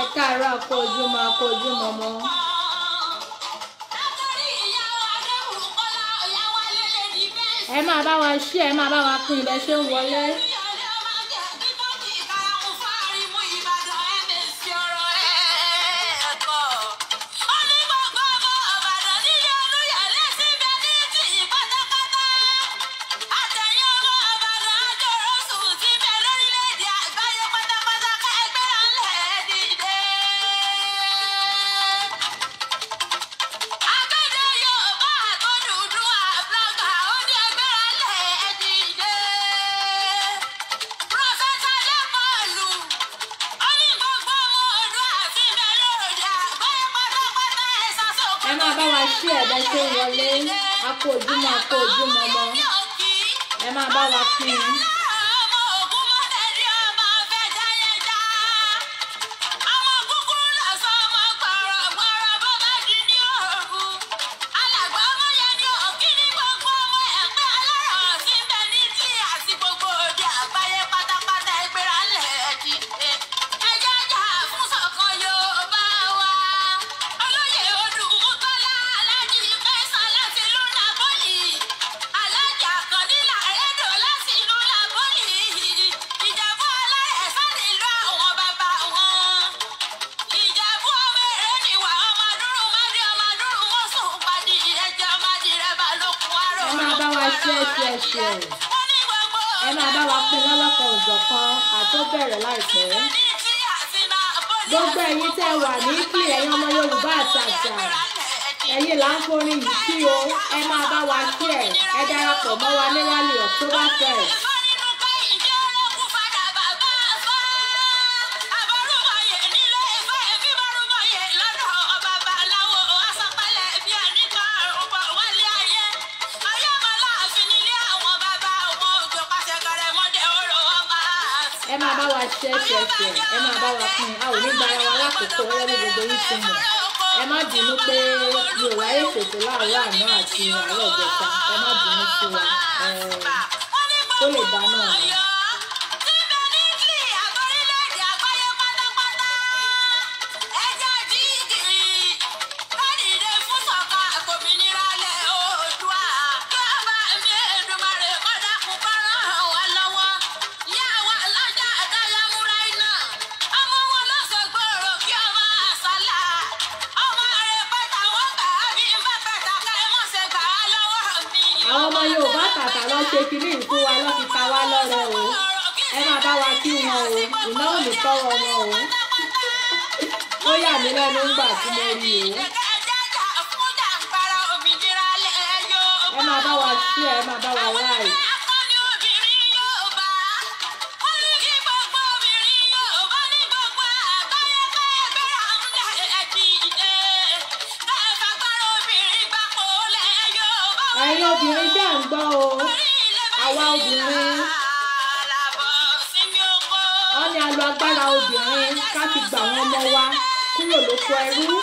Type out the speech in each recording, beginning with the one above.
Ẹ káàárọ̀, a kú ojúmọ́, a kú ojúmọ́ mọ́. Ẹ máa bá wa ṣí, ẹ máa bá wa pín ibẹ̀ ṣe ń wọlé. Ẹ máa bá wa ṣí ẹ̀bẹ̀ ṣe ń wọlé. A kú ojúmọ́, a kú ojúmọ́ mọ́. Ẹ máa bá wa pín. Ẹ máa bá wa share share share. Ẹ máa bá wa pín lọ́lọ́kan òjọ̀kan àtó bẹ̀rẹ̀ láìpẹ́. Gbogbo ẹ̀yin tẹ́ wà ní Italy, ẹ̀yin ọmọ Yorùbá àtàtà, ẹ̀yin là ń forin yìí kí o. Ẹ máa bá wa share. Ẹ darapọ̀ mọ́ wa ní rally October 1st. Ẹ máa bá wa share share share. Ẹ máa bá wa pín. A ò ní gbára wa lákòókò gẹ́gẹ́ bí gbogbo yín ti mọ̀. Ẹ má bínú pé mi ò ráyè ṣètò láàárọ̀ àná àti àárọ̀ ìjẹta. Ẹ má bínú sí wa. Kó lè dá náà ni. Àwọn ọmọ Yorùbá tàtà lọ ṣe kinní yìí fún wa, lọ́ fi ta wá lọ́rẹ o. Ẹ máa bá wa kí wọn o. Iná ò ní tọ́wọ́ wọn o. Ó yà mí lẹ́nu ńgbà tí mo rí o. Ẹ máa bá wa share, ẹ máa bá wa like. Ẹ̀yin obìnrin ṣé ń gbọ́ o. Àwa obìnrin, wọ́n ní a lo agbára obìnrin ká fi gbà wọ́n ọmọ wa kúrò lóko ẹrú.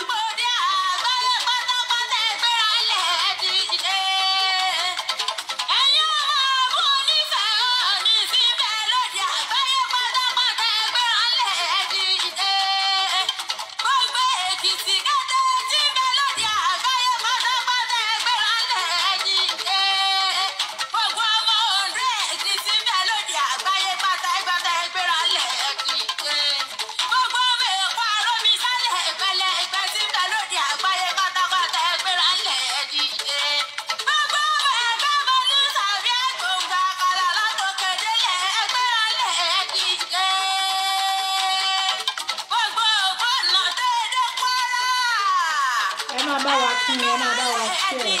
Ẹ máa bá wa pín, ẹ máa bá wa share.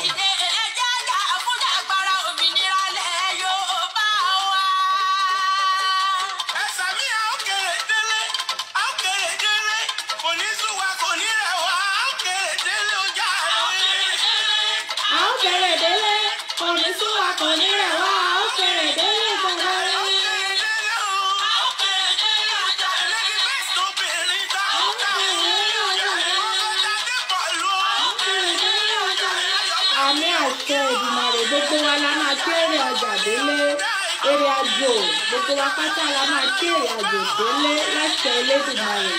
A ó fẹ́rẹ̀ délé, kò ní sú wa, kò ní rẹ̀ wá, a ó fẹ́rẹ̀ délé gbogbo rẹ̀. Àmì àṣẹ Èdùmàrè, gbogbo wa la máa kéré ọjà délé. Èrè àjò, gbogbo wa pátá la máa kéré àjò délé láṣẹ Elédùmarè.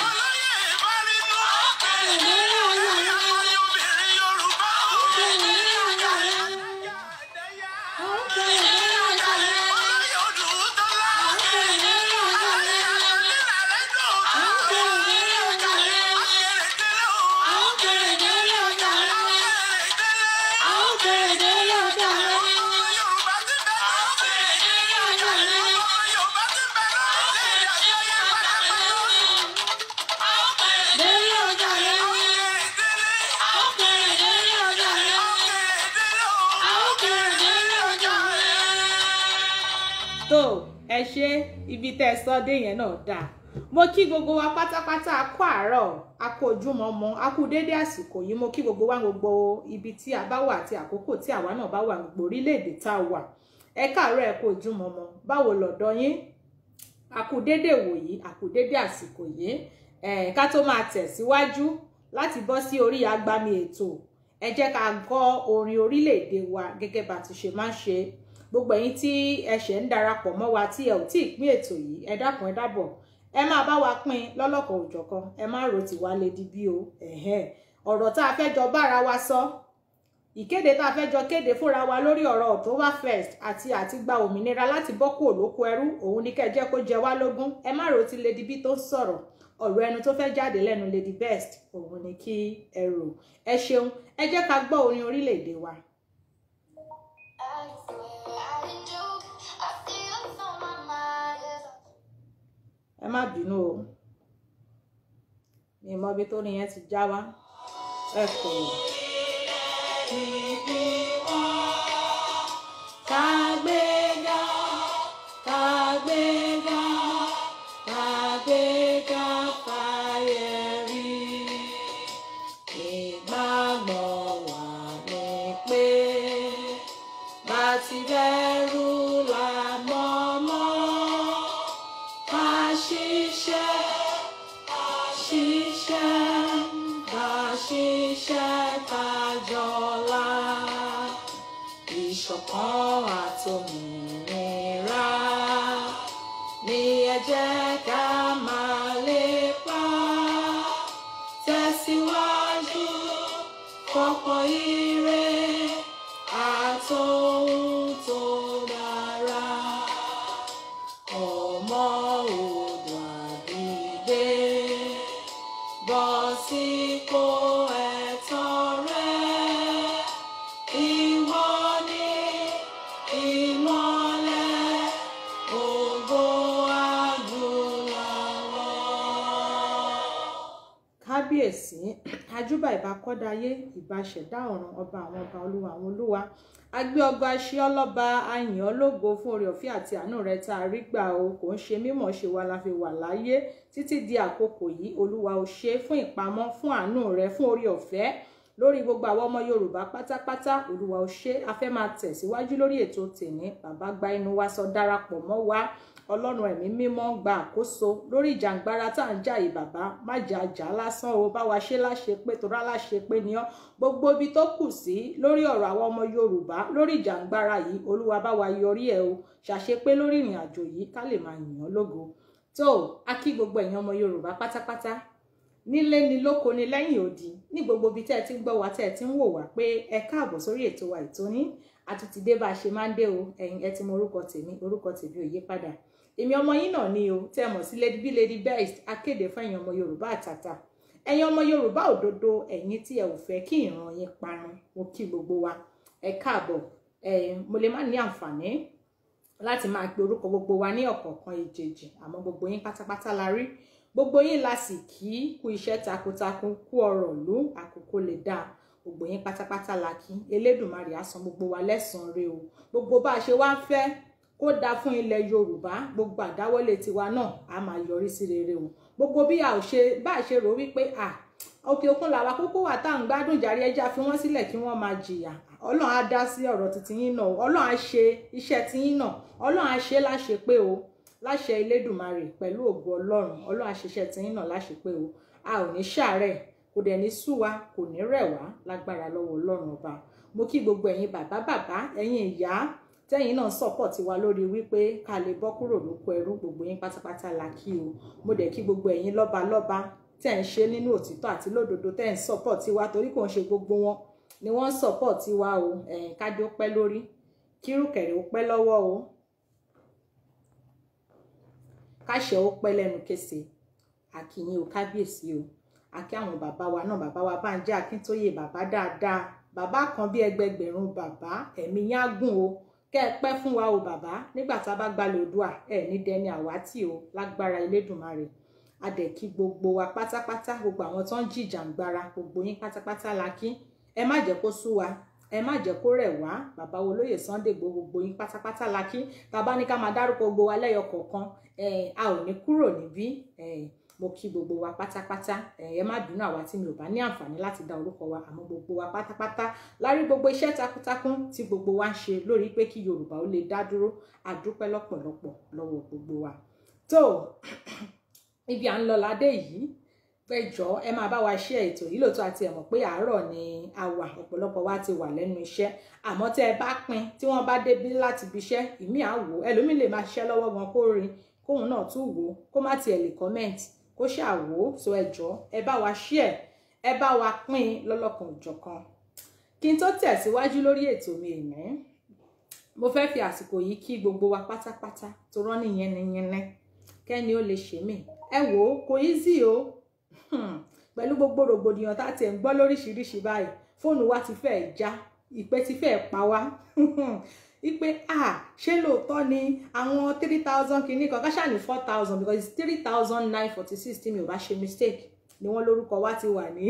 Ibi tẹ́ ẹ sọ dé yẹn náà dáa. Mo kí gbogbo wa pátápátá, a kú àárọ̀, a kú ojúmọmọ, a kú dédé àsìkò yìí. Mo kí gbogbo wa gbogbo ibi tí a bá wà àti àkókò tí àwa náà bá wà, gbogbo orílẹ̀-èdè tá a wà. Ẹ káàárọ̀, ẹ kú ojúmọmọ. Báwo lọ̀dọ̀ yín? A kú dédé wòyí, a kú dédé àsìkò yìí. Ká tó máa tẹ̀síwájú láti bọ́ sí orí agbami ètò, ẹ jẹ́ ká gbọ́ orin orílẹ̀-èdè wa gẹ́gẹ́ bá ti ṣe máa ń ṣe. Gbogbo ẹ̀yin tí ẹ ṣẹ̀ ń darapọ̀ mọ́ wa tí ẹ ò tí ì pín ètò yìí, ẹ dákun, ẹ dábọ̀, ẹ máa bá wa pín lọ́lọ́kan òjọ̀kan. Ẹ má ro tiwa Lady B o. Ọ̀rọ̀ tá a fẹ́ jọ bára wa sọ, ìkéde tá a fẹ́ jọ kéde fúnra wa lórí ọ̀rọ̀ October 1st àti gba òmìnira láti bọ́ kúrò lóko ẹrú, òun ni kẹ́ jẹ́ kó jẹ wá lógún. Ẹ má ro ti Lady B tó ń sọ̀rọ̀. Ọ̀rọ̀ ẹnu tó fẹ́ jáde lẹ́nu Lady Best, òun ni kí ẹ rò. Ẹ ṣeun, ẹ jẹ́ ká gbọ́ orin orílẹ̀-èdè wa. Ẹ má bínú o, mi mọ ibi tó ní yẹn ti já wá. Ẹ kò kàgbéga, kàgbéga, kàgbéga fàyè rí. Ìgbàgbọ́ wa ni pé bá ti bẹ̀rù la mọ́mọ́, ká ṣiṣẹ́, ká ṣiṣẹ́, ká ṣiṣẹ́ ká jọlá. Ìṣọ̀kan àtòmìnira ni ẹ jẹ́ ká máa lépa. Tẹ̀síwájú fọ́pọ̀ ire àtohun tó dára. Ọmọ Oòduà dìde, bọ́ sípò ẹ̀tọ́ rẹ. Ìwọ ni ìmọ́lẹ̀ ògo adúláwọ̀. Kábíyèsí, ajúbà, ìbà kọ́dáyé, ìbà ṣẹ̀dá ọ̀run, ọba àwọn ọba, olúwa àwọn olúwa. Agbé ọgbà ṣe ọlọ́ba, ayìn ológo fún oore ọ̀fẹ́ àti àánú rẹ tá a rí gbà o. Kò ń ṣe mímọ̀ ṣe wa la fi wà láyé títí di àkókò yìí. Olúwa, ò ṣe fún ìpamọ́, fún àánú rẹ, fún oore ọ̀fẹ́ lórí gbogbo àwọn ọmọ Yorùbá pátápátá. Olúwa, ò ṣe. A fẹ́ máa tẹ̀síwájú lórí ètò tèmi. Bàbá, gba inú wa sọ, darapọ̀ mọ́ wa. Ọlọ́run ẹ̀mí mímọ́, gba àkóso lórí ìjàngbara tá à ń jà yìí. Bàbá, má jà jà lásán o, bá wa ṣe láṣẹ pé torá láṣẹ pé ni ọ́. Gbogbo ibi tó kù sí lórí ọ̀rọ̀ àwọn ọmọ Yorùbá lórí ìjàngbara yìí, Olúwa, bá wa yọrí ẹ̀ o. Ṣàṣepé lórí ìrìn àjò yìí, ká lè máa yìn ọ́ lógo. Tó a kí gbogbo ẹ̀yin ọmọ Yorùbá pátápátá, nílé ni, lóko ni, lẹ́yìn odi, ní gbogbo ibi tẹ́ ẹ ti ń gbọ́ wa, tẹ́ ẹ ti ń wò wá, pé ẹ káàbọ̀ sórí ètò wa ìtóní. Àtúntìdé bá a ṣe máa ń dé o. Ẹ̀yin ẹ ti mọ orúkọ tèmi, orúkọ tèmi ò yí padà. Èmi ọmọ yín náà ni o, tẹ́ ẹ mọ̀ sí Lady B, Lady Best, akéde fún ẹ̀yin ọmọ Yorùbá àtàtà, ẹ̀yin ọmọ Yorùbá òdodo, ẹ̀yin tí ẹ ò fẹ́ kí ìran yín parun. Mo kí gbogbo wa, ẹ káàbọ̀. Mo lè má ní àǹfààní láti máa pe orúkọ gbogbo wa ní ọ̀kọ̀ọ̀kan èjèèjì, àmọ́ gbogbo yín pátápátá la rí, gbogbo yín la sì kí. Kú iṣẹ́ takuntakun, kú ọ̀rọ̀ ìlú, àkókò lè dáa. Gbogbo yín pátápátá la kí. Elédùmarè á san gbogbo wa lẹ́san rẹ̀ o. Gbogbo bá a ṣe wá ń fẹ́ kó dáa fún ilẹ̀ Yorùbá, gbogbo àdáwọ́lé tiwa náà á máa yọrí sí rere o. Gbogbo bí a ò ṣe bá a ṣe rò wípé à òkè òkun làwa kúkú wà tá à ń gbádùn jàre, ẹja fi wọ́n sílẹ̀ kí wọ́n máa jìyà, Ọlọ́run á dá sí ọ̀rọ̀ titi yín náà. Ọlọ́run á ṣe iṣẹ́ tiyín náà, Ọlọ́run á ṣe láṣẹ pé o, láṣẹ Elédùmarè, pẹ̀lú ògo Ọlọ́run. Ọlọ́run á ṣiṣẹ́ tiyín náà láṣẹ pé o. A ò ní ṣàárẹ̀, kò dẹ̀ ní sú wa, kò ní rẹ̀ wá, lágbára lọ́wọ́ Ọlọ́run ọba. Mo kí gbogbo ẹ̀yin bàbá bàbá, ẹ̀yin ìyá, tẹ́yin náà support wa lórí wípé ká lè bọ́ kúrò lóko ẹrú. Gbogbo yín pátápátá la kí o. Mo dẹ̀ kí gbogbo ẹ̀yin lọ́ba lọ́ba tẹ́ ń ṣe nínú òtítọ́ àti lódodo, tẹ́ ń support wa, torí kò ń ṣe gbogbo wọn ni wọ́n ń support wa o. Ẹ̀yin kájọ pẹ́ lórí, kírùkẹ̀rẹ̀ ó pẹ́ lọ́wọ́ o, káṣẹ ó pẹ́ lẹ́nu kése. Àkìyìn o, kábíyèsí o. Àkí àwọn bàbá wa náà, bàbá wa Bánjí Akíntóyè, bàbá dáadáa, bàbá kan bí ẹgbẹgbẹ̀rún bàbá. Ẹ̀mí yín á gùn o, kẹ́ ẹ pẹ́ fún wa o bàbá. Nígbà tá a bá gbalẹ̀ Oòduà, ẹ̀ ní dẹni àwátì o, lágbára Elédùmarè. A dẹ̀ kí gbogbo wa pátápátá, gbogbo àwọn tó ń jìjàǹgbara, gbogbo yín pátápátá la kí. Ẹ má jẹ́ kó sú wa, Ẹ má jẹ́ kó rẹ̀ wá. Bàbá wa olóyè Sunday Igboho, gbogbo yín pátápátá la kí. Tá bá ní ká máa dárúkọ gbogbo wa lẹ́yọ kọ̀ọ̀kan, a ò ní kúrò níbí. Mo kí gbogbo wa pátápátá. Ẹ má bínú àwa tí mi ò bá ní àǹfààní láti dá orúkọ wa, àmọ́ gbogbo wa pátápátá lárí gbogbo iṣẹ́ takuntakun tí gbogbo wa ń ṣe lórí pé kí Yorùbá ó lè dá dúró. A dúpẹ́ lọ́pọ̀lọpọ̀ lọ́wọ́ gbogbo wa. Tó ibi à ń lọ ládé yìí, fẹjọ ẹ máa bá wa ṣe ètò yìí. Lóòótọ́ àti ẹ mọ̀ pé àárọ̀ ni a wà, ọ̀pọ̀lọpọ̀ wa ti wà lẹ́nu iṣẹ́, àmọ́ tẹ́ ẹ bá pín tí wọ́n bá débí láti ibi iṣẹ́, ìmí à wò, ẹlòmíì lè máa ṣiṣẹ́ lọ́wọ́ gan kó rin kóun náà tún wò, kó má tiẹ̀ lè comment, kó ṣàwò. So ẹ jọ̀ọ́ ẹ bá wa share, ẹ bá wa pín lọ́lọ́kan òjọ̀kan. Kí n tó tẹ̀síwájú lórí ètò mi èmi, mo fẹ́ fi àsìkò yìí kí gbogbo wa pátápátá tó rán ní yẹnniyẹnnẹ kẹ́ni ó lè ṣe mí. Ẹ wò ó, kò easy o. Pẹ̀lú gbogbo rògbòdìyàn tá a ti ń gbọ́ lóríṣiríṣi báyìí, fóònù wa ti fẹ́ẹ̀ já, ìpè ti fẹ́ẹ̀ pa wá. Ipe ṣé lóòótọ́ ni àwọn 3,000 kìíní kan káṣá ní 4,000, because it's 3,946 tí mi ò bá ṣe mistake ni wọ́n lórúkọ wa ti wà ní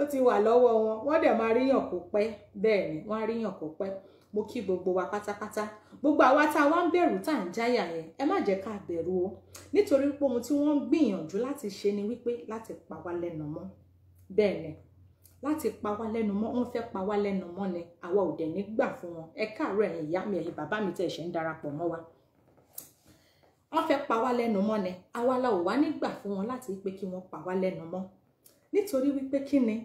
ó ti wà lọ́wọ́ wọn. Wọ́n dẹ̀ máa ríyàn kó pẹ́. Bẹ́ẹ̀ ni, wọ́n á ríyàn kó pẹ́. Mo kí gbogbo wa pátápátá. Gbogbo àwa tá a wá ń bẹ̀rù tá à ń jáyà yẹn, ẹ má jẹ́ ká bẹ̀rù o, nítorí pé ohun tí wọ́n ń gbìyànjú láti ṣe ni wípé láti pa wá lẹ́nu mọ́. Bẹ́ẹ̀ ni, láti pa wá lẹ́nu mọ́, wọ́n fẹ́ pa wá lẹ́nu mọ́ ni, àwa ò dẹ̀ ní gbà fún wọn. Ẹ káàárọ̀ ẹ̀yin ìyá mi, ẹ̀yin bàbá mi tẹ̀ ṣe ń darapọ̀ mọ́ wa. Wọ́n fẹ́ pa wá lẹ́nu mọ́ ni, àwa la ò wá ní gbà fún wọn láti pé kí wọ́n pa wá lẹ́nu mọ́. Nítorí wípé kí ni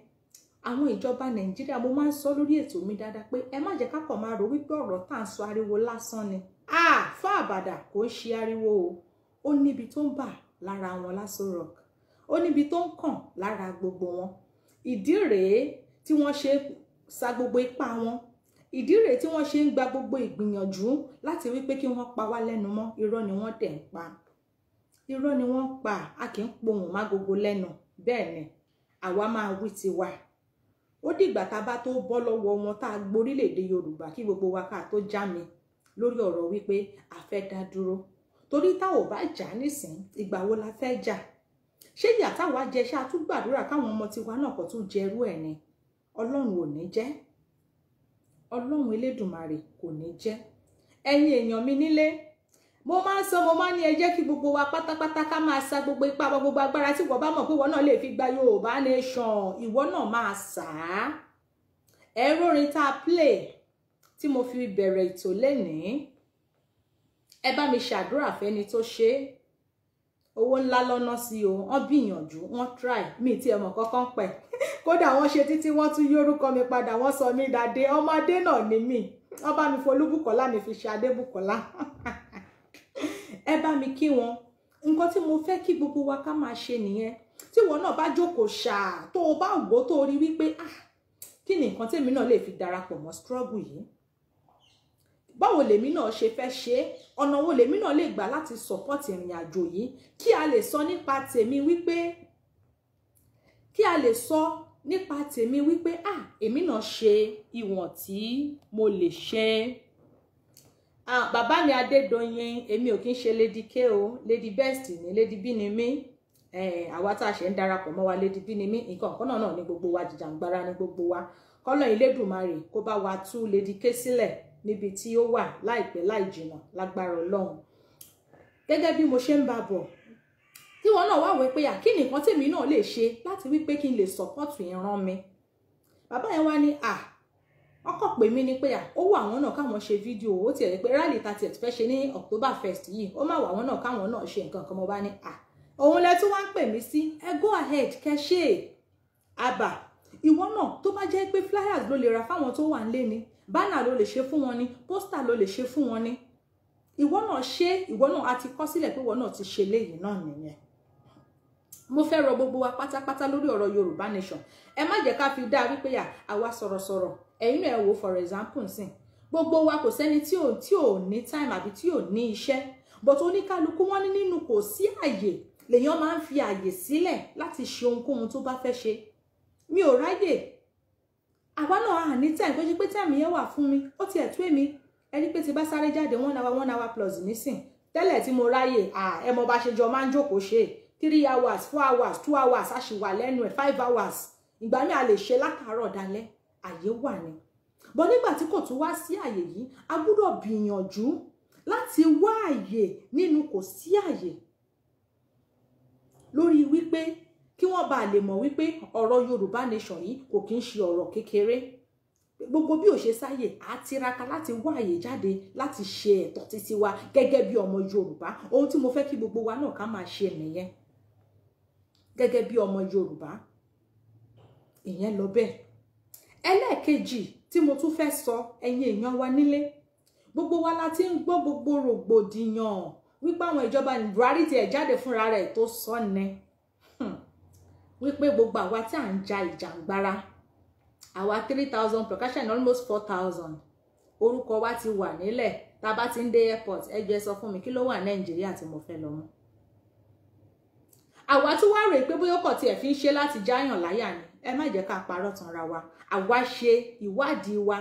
àwọn ìjọba Nàìjíríà, mo máa ń sọ lórí ètò mi dáadáa pé ẹ má jẹ́ ká kàn máa rò wípé ọ̀rọ̀ tá à ń sọ ariwo lásán ni. Fún àbàdà kò ń ṣe ariwo o. Ó níbi tó ń bà lára wọn lásán rock, ó níbi tó ń kàn lára gbogbo wọn. Ìdí rèé tí wọ́n ṣe sa gbogbo ipá wọn, ìdí rèé tí wọ́n ṣe ń gba gbogbo ìgbìyànjú láti wípé kí wọ́n pa wá lẹ́nu mọ́. Irọ́ ni wọ́n dẹ̀ ń pa, irọ́ ni wọ́n ń pa. A kì í pohùn má gbogbo lẹ́nu. Bẹ́ẹ̀ ni, àwa máa wí tiwa. Ó dìgbà tá a bá tó bọ́ lọ́wọ́ wọn, tá a gborílẹ̀-èdè Yorùbá, kí gbogbo wa ká tó já mi lórí ọ̀rọ̀ wípé a fẹ́ dá dúró. Torí tá ò bá jà nísìn, ìgbà wo la fẹ́ jà? Ṣé ìyà táwa jẹ ṣá tún gbàdúrà káwọn ọmọ tiwa náà kò tún jẹrú ẹ̀ ni? Ọlọ́run ò ní jẹ́, Ọlọ́run Elédùmarè kò ní jẹ́. Ẹ̀yin èèyàn mi nílé, mo máa ń sọ, mo máa ń ní ẹ jẹ́ kí gbogbo wa pátápátá ká máa sa gbogbo ipá wa, gbogbo agbára tí wọ́n bá mọ̀ pé ìwọ náà lè fi gba Yorùbá Nation, ìwọ náà máa sà á. Ẹ̀rọ orin tá a play tí mo fi bẹ̀rẹ̀ ètò lénìí, ẹ bá mi ṣàdúrà fẹ́ni tó ṣe é. Owó ńlá lọ́nà sí o, wọ́n gbìyànjú, wọ́n try, mi tí ẹ mọ̀ kọ́kọ́ ń pẹ̀. Kódà wọ́n ṣe títí wọ́n tún yórúkọ mi padà, wọ́n sọ mí dàdé, ọmọdé náà ni mí. Wọ́n bá mi folúbùkọ́lá mi fi ṣe Adébùkọ́lá. Ẹ bá mi kí wọn. Nǹkan tí mo fẹ́ kí gbogbo wa ká máa ṣe nìyẹn. Tí wọn náà bá jókòó ṣáà, tó o bá wò ó tó o rí wípé kí ni nǹkan tèmi náà lè fi darapọ̀ mọ́ struggle yìí, báwo lèmi náà ṣe fẹ́ ṣe é, ọ̀nà wo lèmi náà lè gbà láti support ìrìn àjò yìí, kí a lè sọ nípa tèmi wípé, kí a lè sọ nípa tèmi wípé èmi náà ṣe ìwọ̀n tí mo lè ṣe. Bàbá mi Adédoyin, èmi ò kí ń ṣe Lady K o, Lady Best ni, Lady B ni mí. Àwa tá a ṣe ń darapọ̀ mọ́ wa, Lady B ni mí. Nǹkan kan náà ní gbogbo wa, jìjàngbara ní gbogbo wa. Kọ́lọ́ Elédùmarè kó bá wa tú Lady K sílẹ̀ níbi tí ó wà láìpẹ́ láì jìnà lágbára Ọlọ́run. Gẹ́gẹ́ bí mo ṣe ń bá bọ̀, tí wọn náà wá wí pé kí ni nǹkan tèmi náà lè ṣe láti wí pé kí n lè support ìran mi. Bàbá yẹn wá ní ọkọ̀ pè mí ní pé ó wà àwọn náà káwọn ṣe fídíò, ó tiẹ̀ pé rally tá tiẹ̀ fẹ́ ṣe ní October 1st yìí, ó má wà àwọn náà káwọn náà ṣe nǹkan kan. Mo bá ní òun lẹ tún wá ń pè mí sí, ẹ go ahead kẹ ṣe àbà. Ìwọ náà tó bá jẹ́ pé flyers ló lè ra fáwọn tó wà nílé ni, banner ló lè ṣe fún wọn ni, poster ló lè ṣe fún wọn ni, ìwọ náà ṣe, ìwọ náà a ti kọ sílẹ̀ pé ìwọ náà ti ṣe léyìí náà nìyẹn. Mo fẹ́ rọ gbogbo wa pátápátá lórí ọ̀rọ̀ Yorùbá Nation. Ẹ má jẹ́ ká fi dá wípé àwa sọ̀rọ̀sọ̀rọ̀. Ẹ̀yin náà ẹ wò, for example nsìn, gbogbo wa kò sẹ́ni tí ò ní time àbí tí ò ní iṣẹ́, but oníkálukú wọn ní nínú kò sí àyè, lèèyàn máa ń fi àyè sílẹ̀ láti ṣe ohunkóhun tó bá fẹ́ ṣe. Mi ò ráyè, àwa náà à ní time, kó ṣe pé time yẹn wà fún mi, ó tiẹ̀ tó èmi. Ẹni pé ti bá sáré jáde 1 hour 1 hour plus nísìn, tẹ́lẹ̀ tí mo ráyè, ẹ mọ bá ṣe jọ máa ń jókòó ṣe 3 hours, 4 hours, 2 hours, a ṣì wà lẹ́nu ẹ̀ 5 hours. Ìgbà mi a lè ṣe látàárọ̀ dalẹ́. Àyè wà ni. Bọ́ nígbà tí kò tún wá sí àyè yìí, a gbúdọ̀ gbìyànjú láti wá àyè nínú kò sí àyè, lórí wípé kí wọ́n bá lè mọ̀ wípé ọ̀rọ̀ Yorùbá nation yìí kò kí ń ṣe ọ̀rọ̀ kékeré. Gbogbo bí ò ṣe sáyè, á tiraka láti wá àyè jáde láti ṣe ẹ̀tọ́ títí wa gẹ́gẹ́ bí ọmọ Yorùbá. Ohun tí mo fẹ́ kí gbogbo wa náà ká máa ṣe nìyẹn gẹ́gẹ́ bí ọmọ Yorùbá. Ìyẹn lọ bẹ́ẹ̀. Ẹlẹ́ẹ̀kejì tí mo tún fẹ́ sọ, ẹ̀yin èèyàn wa nílé, gbogbo wa la ti ń gbọ́ gbogbo rògbòdìyàn wípé àwọn ìjọba Buhari tiẹ̀ jáde fúnra rẹ̀ tó sọ ni wípé gbogbo àwa tí à ń ja ìjàngbara, àwa 3,000 percussion, almost 4,000, orúkọ wa ti wà nílẹ̀. Tá a bá ti ń dé airport, ẹ jẹ́ sọ fún mi kí ló wà Nàìjíríà tí mo fẹ́ lọ mú. Àwa tí wàá rè pé bóyá ọkọ̀ tiẹ̀ fi ń ṣe láti jáyàn láyà ni, ẹ má jẹ́ ká parọ́ tanra wa. Àwa ṣe ìwádìí wa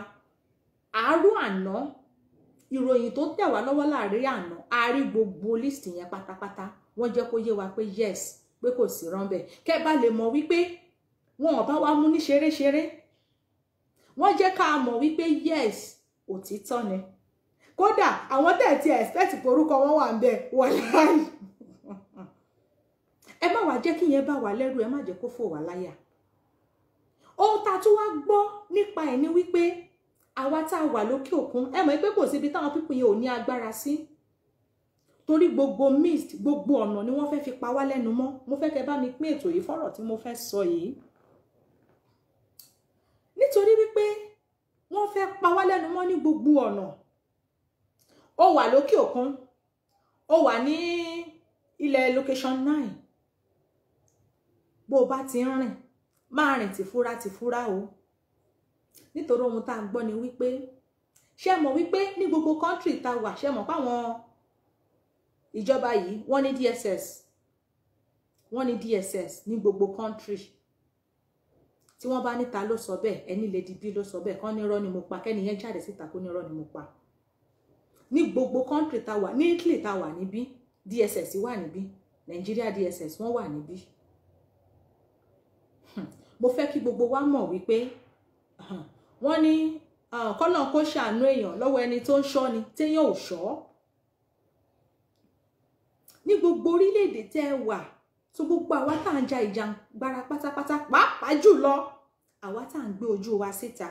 àárọ̀ àná, ìròyìn tó tẹ̀ wá lọ́wọ́ láàrin àná, a rí gbogbo list yẹn pátápátá. Wọ́n jẹ́ kó yé wa pé yes, pé kò sí rọ́ńbẹ̀. Kẹ́ bá lè mọ̀ wípé wọn ò bá wa mú ní ṣeréṣeré, wọ́n jẹ́ ká mọ̀ wípé yes, òtítọ́ ni. Kódà àwọn tẹ̀ tí expect orúkọ wọn wà ń bẹ̀ wàláì. Ẹ má wàá jẹ́ kí yẹn bá wa lẹ́rù, ẹ má jẹ́ kó fò wá láyà. Ohun tá a tún wá gbọ́ nípa ẹ̀ ni wípé àwa tá a wà lókè òkun, ẹ mọ̀ pé kò síbi táwọn pípín yẹn ò ní agbára sí, torí gbogbo mist, gbogbo ọ̀nà ni wọ́n fẹ́ fi pa wá lẹ́nu mọ́. Mo fẹ́ kẹ́ bá mi pín ètò yìí fọ́rọ̀ tí mo fẹ́ sọ yìí, nítorí wípé wọ́n fẹ́ pa wá lẹ́nu mọ́ ní gbogbo ọ̀nà. Ó wà lókè òkun, ó wà ní ilẹ̀ location 9, bó o bá ti ń rìn, máa rìn tìfura tìfura o. Nítorí ohun tá a gbọ́ ni wípé, ṣé mọ̀ wípé ní gbogbo country tá wà, ṣé mọ̀ páwọn ìjọba yìí wọ́n ní DSS, wọ́n ní DSS ní gbogbo country. Tí wọ́n bá níta ló sọ bẹ́ẹ̀, ẹni Lady B ló sọ bẹ́ẹ̀, kán nírọ́ ni mo pa, kẹ́ni yẹn jáde síta kó nírọ́ ni mo pa. Ní gbogbo country tá wà, ní Italy tá wà níbí, DSS wà níbí, Nigeria DSS wọ́n wà níbí. Mo fẹ́ kí gbogbo wa mọ̀ wípé wọ́n ní kọ́nà kó ṣàánú èèyàn lọ́wọ́ ẹni tó ń ṣọ́ ni téèyàn ò ṣọ́. Ní gbogbo orílẹ̀-èdè tẹ́ ẹ wà, tó gbogbo àwa tá à ń ja ìjàngbara pátápátá, pàápàá jùlọ àwa tá à ń gbé ojú wa síta,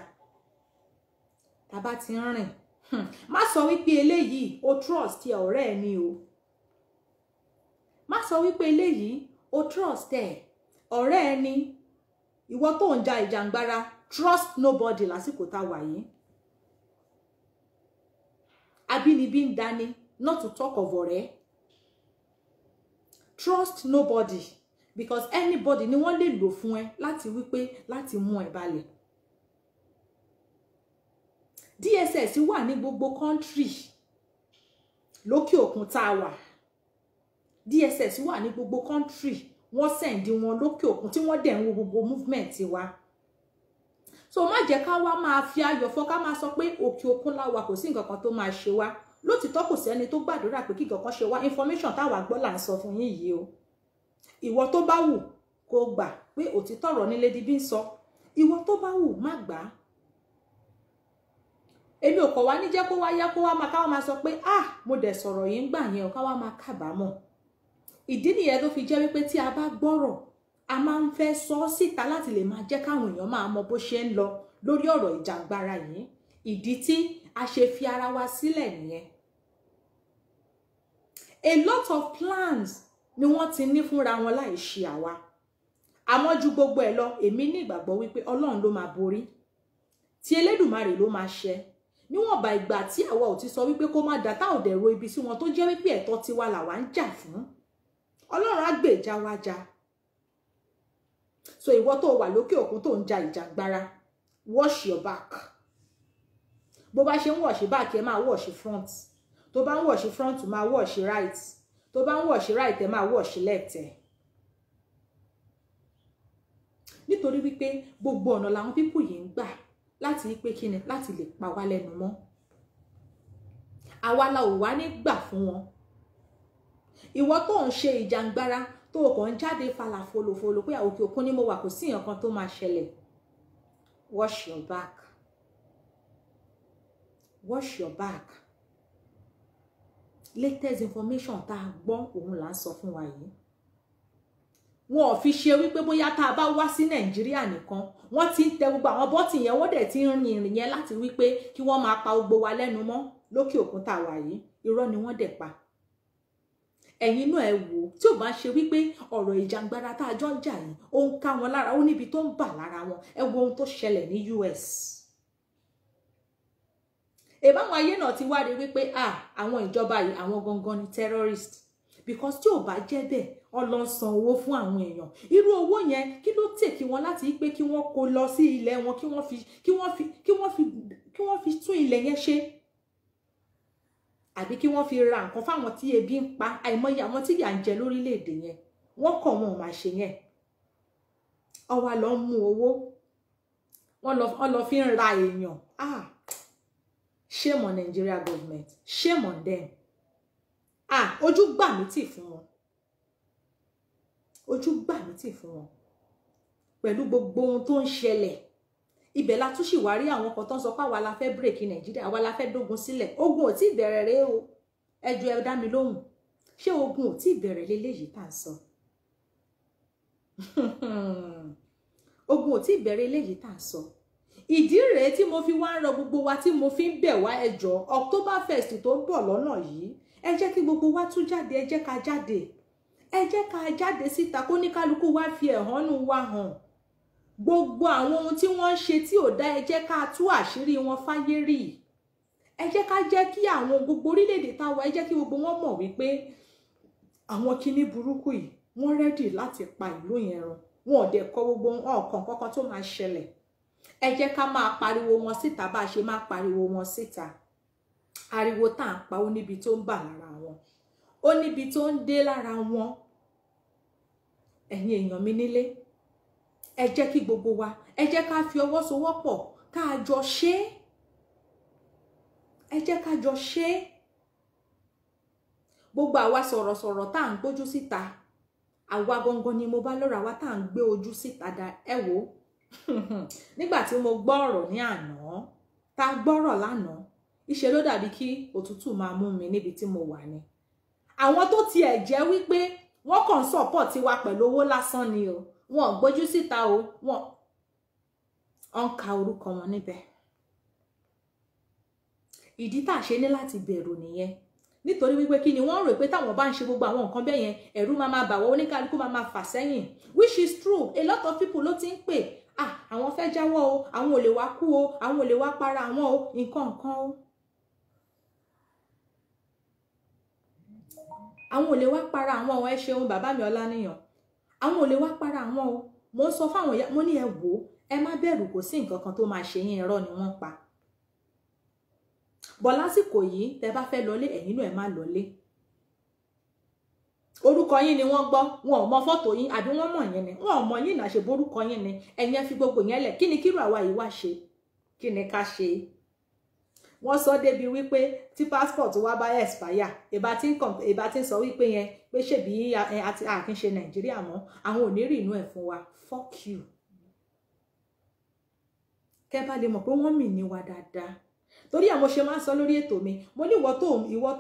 tá bá ti ń rìn, má sọ wípé eléyìí o trust ẹ ọ̀rẹ́ ẹ ni o. Má sọ wípé eléyìí o trust ẹ ọ̀rẹ́ ẹ ni. Ìwọ tó ń ja ìjàngbara, trust nobody lásìkò tá wà yìí. Abínibí ń dání, not to talk of ọ̀rẹ́. Trust nobody, because anybody ni wọ́n lè lò fún ẹ láti wípé láti mú ẹ balẹ̀. DSS wà ní gbogbo country lókè òkun tá a wà. DSS wà ní gbogbo country, wọ́n sẹ̀ǹdí wọn lókè òkun tí wọ́n dẹ̀ ń wo gbogbo movement wa. So má jẹ́ ká wá máa fi ayọ̀ fọ́, ká máa sọ pé òkè òkun la wà, kò sí nǹkan kan tó máa ṣe wá. Lótìtọ́ kò sẹ́ni tó gbàdúrà pé kí nǹkan kan ṣe wá. Information táwa gbọ́ là ń sọ fún yín yìí o. Ìwọ tó bá wù kó gbà pé òtítọ́ ọ̀rọ̀ ní Lady B ń sọ, ìwọ tó bá wù má gbà á. Èmi ò kọ̀ wá ní jẹ́ kó wá yá kó wá máa káwá máa sọ pé ah, mo dẹ̀ sọ̀rọ̀ yìí ń gbà yẹn o, káwá máa kábàámọ̀. Ìdí nìyẹn tó fi jẹ́ wípé tí a bá gbọ́rọ̀, a máa ń fẹ́ sọ ọ́ síta láti lè máa jẹ́ káwọn èèyàn máa mọ bó ṣe ń lọ lórí ọ̀rọ̀ ìjàngbara yìí. Ìdí tí a ṣe fi ara wa sílẹ̀ nìyẹn. A lot of plans ni wọ́n ti ní fúnra wọn láì ṣe àwa. Àmọ́ ju gbogbo ẹ̀ lọ, èmi ní ìgbàgbọ́ wípé Ọlọ́run ló máa borí, tí Elédùmarè ló máa ṣẹ. Níwọ̀nba ìgbà tí àwa ò ti sọ wípé kó má dá, tá ò dẹ̀ ro ibi sí wọn, tó jẹ́ wípé ẹ̀tọ́ tiwa làwa ń jà fún, Ọlọ́run á gbèjà wa jà. So ìwọ tó wà lókè òkun tó ń ja ìjàngbara, wash your back. Bó bá ṣe ń wash back, ẹ máa wash front. Tó bá ń wash front, máa wash right. Tó bá ń wash right, ẹ máa wash left ẹ. Nítorí wípé gbogbo ọ̀nà làwọn pípù yìí ń gbà láti wípé kíni, láti lè pa wá lẹ́nu mọ́. Àwa la ò wá ní gbà fún wọn. Ìwọ tó ń ṣe ìjàngbara, tó kàn ń jáde falàfolòfolò pé òkè òkun ni mo wà, kò sí nǹkan tó máa ṣẹlẹ̀. Wash your back. Wash your back. Latest information tá a gbọ́ òun là ń sọ fún wa yìí. Wọn ò fi ṣe wípé bóyá tá a bá wá sí Nàìjíríà nìkan, wọ́n ti ń tẹ gbogbo àwọn bọ́tì yẹn, wọ́n dẹ̀ ti ń rin ìrìn yẹn láti wípé kí wọ́n máa pa gbogbo wa lẹ́nu mọ́ lókè òkun tá a wà yìí. Irọ́ ni wọ́n dẹ̀ pa. Ẹ̀yin náà ẹ wò, tí ò bá ṣe wípé ọ̀rọ̀ ìjàngbara tá a jọ ń jà yìí ó ń ká wọn lára, ó níbi tó ń bà lára wọn. Ẹ wo ohun tó ṣẹlẹ̀ ní US. Ìbáwọn ayé náà ti wá rí wípé àwọn ìjọba yìí àwọn gangan ni terrorist, because tí ò bá jẹ́ bẹ́ẹ̀, Ọlọ́run san owó fún àwọn èèyàn. Irú owó yẹn kí ló tèkí wọn láti pé kí wọ́n kó lọ sí ilẹ̀ wọn, kí wọ́n fi tún ilẹ̀ yẹn ṣe, àbí kí wọ́n fi ra nǹkan fáwọn tí ebi ń pa, àìmọye àwọn tí ìyà ń jẹ lórílẹ̀‐èdè yẹn. Wọ́n kọ̀ wọn ò máa ṣe yẹn. Ọwọ́ lọ mú owó, wọ́n lọ fi ń ra èèyàn. Ah, shame on Nigeria government, shame on them. Ah, ojú gbà mí tì fún wọn, ojú gbà mí tì fún wọn pẹ̀lú gbogbo ohun tó ń ṣẹlẹ̀. Ibẹ̀ la tún sì wá rí àwọn kan tó ń sọ pé àwa la fẹ́ bírèkì Nàìjíríà, àwa la fẹ́ dógun sílẹ̀. Ogun ò tí ì bẹ̀rẹ̀ rèé o. Ẹ jọ̀ọ́ ẹ dá mi lóhùn, ṣé ogun ò tí ì bẹ̀rẹ̀ leléyìí tá à ń sọ? Ogun ò tí ì bẹ̀rẹ̀ eléyìí tá à ń sọ. Ìdí rèé tí mo fi wá ń rọ gbogbo wa, tí mo fi ń bẹ̀ wá, ẹ jọ̀ọ́, October 1st tó ń bọ̀ lọ́nà yìí, ẹ jẹ́ kí gbogbo wa tún jáde, ẹ jẹ́ ká jáde, ẹ jẹ́ ká jáde síta, kó ní kálukú wá fi ẹ̀hónú wa hàn. Gbogbo àwọn ohun tí wọ́n ń ṣe tí ò dá, ẹ jẹ́ ká tú àṣírí wọn fáyé rí. Ẹ jẹ́ ká jẹ́ kí àwọn gbogbo orílẹ̀-èdè táwa, ẹ jẹ́ kí gbogbo wọn mọ̀ wípé àwọn kinní burúkú yìí wọ́n rẹ́dì láti pa ìlú yẹn run. Wọn ò dẹ̀ kọ gbogbo ọ̀kan kankan tó máa ṣẹlẹ̀. Ẹ jẹ́ ká máa pariwo wọn síta bá a ṣe máa pariwo wọn síta. Ariwo tá à ń pa ó níbi tó ń bà lára wọn, ó níbi tó ń dé lára wọn. Ẹ̀yin èèyàn mi nílé, ẹ jẹ́ kí gbogbo wa, ẹ jẹ́ ká fi ọwọ́ sowọ́pọ̀, ká jọ ṣe é. Ẹ jẹ́ ká jọ ṣe é. Gbogbo àwa sọ̀rọ̀sọ̀rọ̀ tá à ń gbójú síta, àwa gangan ni mo bá lọ́rọ̀, àwa tá à ń gbé ojú síta dá. Ẹ wò ó, nígbà tí mo gbọ́ ọ̀rọ̀ ní àná, tá a gbọ́rọ̀ lánàá, ìṣe ló dàbí kí òtútù máa mú mi níbi tí mo wà ni. Àwọn tó tiẹ̀ jẹ́ wípé wọ́n kàn ń support wa pẹ̀lú owó lásán ni o, wọn ò gbójú síta o, wọn ò ń ka orúkọ wọn níbẹ̀. Ìdí tá a ṣe ní láti bẹ̀rù nìyẹn, nítorí wípé kí ni wọ́n rò pé táwọn bá ń ṣe gbogbo àwọn nǹkan bẹ́ẹ̀ yẹn, ẹ̀rù máa máa bà wọ́n, oníkálukú máa máa fà sẹ́yìn, which is true. A lot of people ló ti ń pè, ah, àwọn fẹ́ jáwọ́ o, àwọn ò lè wá kú o, àwọn ò lè wá para àwọn o, nǹkan nǹkan o, àwọn ò lè wá para àwọn o. Ẹ ṣeun bàbá mi Ọláníyàn, àwọn ò lè wá para àwọn o. Mo ń sọ fáwọn ìyá, mo ní ẹ wò ó, ẹ má bẹ̀rù, kò sí nǹkan kan tó máa ṣe yín, irọ́ ni wọ́n pa. Bọ̀ lásìkò yìí, tẹ bá fẹ́ lọlé, ẹ̀yin náà ẹ má lọlé. Orúkọ yín ni wọ́n gbọ́, wọn ò mọ fọ́tò yín, àbí wọ́n mọ̀ yín ni, wọn ò mọ̀ yín náà, ṣe borúkọ yín ni. Ẹ̀yin ẹ fi gbogbo yẹn lẹ̀. Kí ni kírò àwa yìí wá ṣe? Kí ni ká ṣe? Wọ́n sọ débi wípé tí passport wa bá expire, ìbá tí ń sọ wípé yẹn pé ṣèbí àti àkínṣe Nàìjíríà mọ́, àwọn ò ní rí inú ẹ̀ fún wa. Fuck you. Kẹ́ bá lè mọ̀ pé wọ́n mì ní wa dáadáa. Torí àwọn ṣe máa ń sọ lórí ètò mi, mo ní ìwọ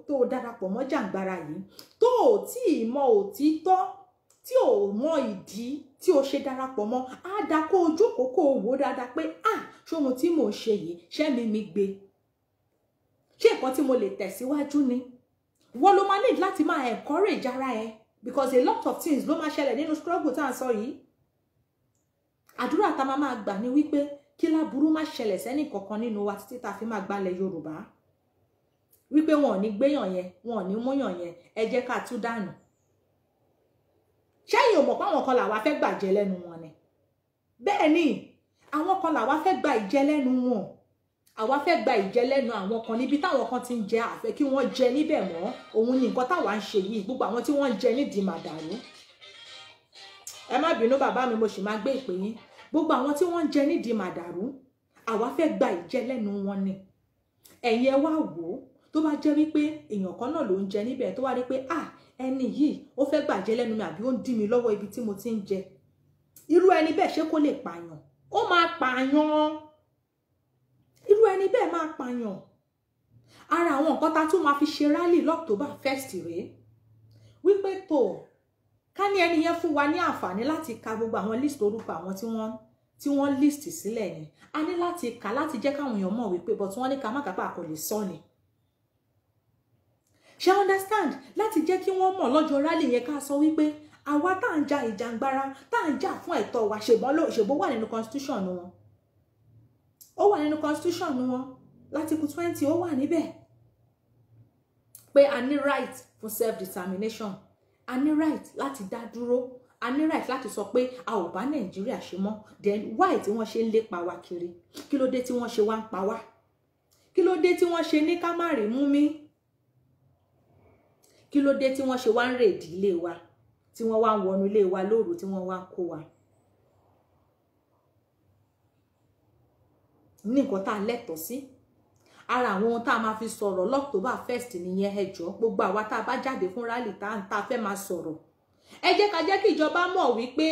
tó darapọ̀ mọ́ jàǹgbara yìí, tó ò tí ì mọ òtítọ́, tí ò mọ ìdí tí o ṣe darapọ̀ mọ́, á dá kó o jókòó kó o wò dáadáa pé ah, ṣé ohun tí mò ń ṣe yìí, ṣé mi gbé, ṣé nǹkan tí mo lè tẹ̀síwájú ni? Wọ́n ló máa need láti máa encourage ara ẹ, because a lot of things ló máa ṣẹlẹ̀ nínú struggle tá à ń sọ yìí. Àdúrà tá a máa gbà ni wípé kí láburú má ṣẹlẹ̀ sẹ́nì kankan nínú wa títí tá a fi máa gbalẹ̀ Yorùbá. Wípé wọn ò ní gbéyàn yẹn, wọn ò ní múyàn yẹn, ẹ jẹ́ ká tú dànù. Ṣẹ́yìn ò mọ̀ pé àwọn kan làwa fẹ́ gbàjẹ́ lẹ́nu wọn ni? Bẹ́ẹ̀ ni, àwọn kan làwa fẹ́ gba ìjẹ lẹ́nu wọn. Àwa fẹ́ gba ìjẹ lẹ́nu àwọn kan níbi táwọn kan ti ń jẹ, àfẹ́ kí wọ́n jẹ níbẹ̀ mọ́. Òun ni nǹkan táwa ń ṣe yìí, gbogbo àwọn tí wọ́n ń jẹ nídìí màdàrú. Ẹ má bínú bàbá mi, mo sì máa gbé ìpè yín. Gbogbo àwọn tí wọ́n ń jẹ nídìí màdàrú, àwa fẹ́ gba ìjẹ lẹ́nu wọn ni. Ẹ̀yin ẹ wá wò ó, tó bá jẹ́ wípé èèyàn kan náà ló ń jẹ níbẹ̀, tó wá rí pé ah, ẹni yìí ó fẹ́ gbàjẹ lẹ́nu mi, àbí ó ń dí mi lọ́wọ́ ibi tí mo ti ń jẹ, irú ẹni bẹ́ẹ̀ ṣé kó lè pààyàn? Ó máa pààyàn. Irú ẹni bẹ́ẹ̀ máa pààyàn. Ara àwọn nǹkan tá tún máa fi ṣe rally l'October 1st rèé. Wípé tó ká ní ẹni yẹn fún wa ní àǹfààní láti ka gbogbo àwọn list orúkọ àwọn tí wọ́n list sílẹ̀ ni. A ní láti kà láti jẹ́ káwọn èèyàn mọ̀ wípé but wọ́n ní ká má kápá kò lè sọ ni. Ṣé understand? Láti jẹ́ kí wọ́n mọ̀ lọ́jọ́ rally yẹn ká sọ wípé àwa tá à ń ja ìjàngbara, tá à ń jà fún ẹ̀tọ́ wa, ṣèbó wà nínú constitution wọn. Ó wà nínú constitution wọn. L'article 20 ó wà níbẹ̀. Pé a ní right for self-determination. A ní right láti dá dúró. A ní right láti sọ pé a ò bá Nàìjíríà ṣe mọ́. Then why tí wọ́n ṣe ń lépa wa kiri? Kí ló dé tí wọ́n ṣe wá ń pa wá? Kí ló dé tí wọ́n ṣe ní ká má rí mú mi? Kí ló dé tí wọ́n ṣe wá ń rèdí ilé wa? Tí wọ́n wá ń wọnú ilé wa lóru, tí wọ́n wá ń kó wa. Ní nǹkan tá a lẹ́tọ̀ọ́ sí. Ara àwọn ohun tá a máa fi sọ̀rọ̀ l'October 1st nìyẹn. Ẹ jọ̀ọ́, gbogbo àwa tá a bá jáde fún rally tá a fẹ́ máa sọ̀rọ̀. Ẹ jẹ́ ká jẹ́ kí ìjọba mọ̀ wípé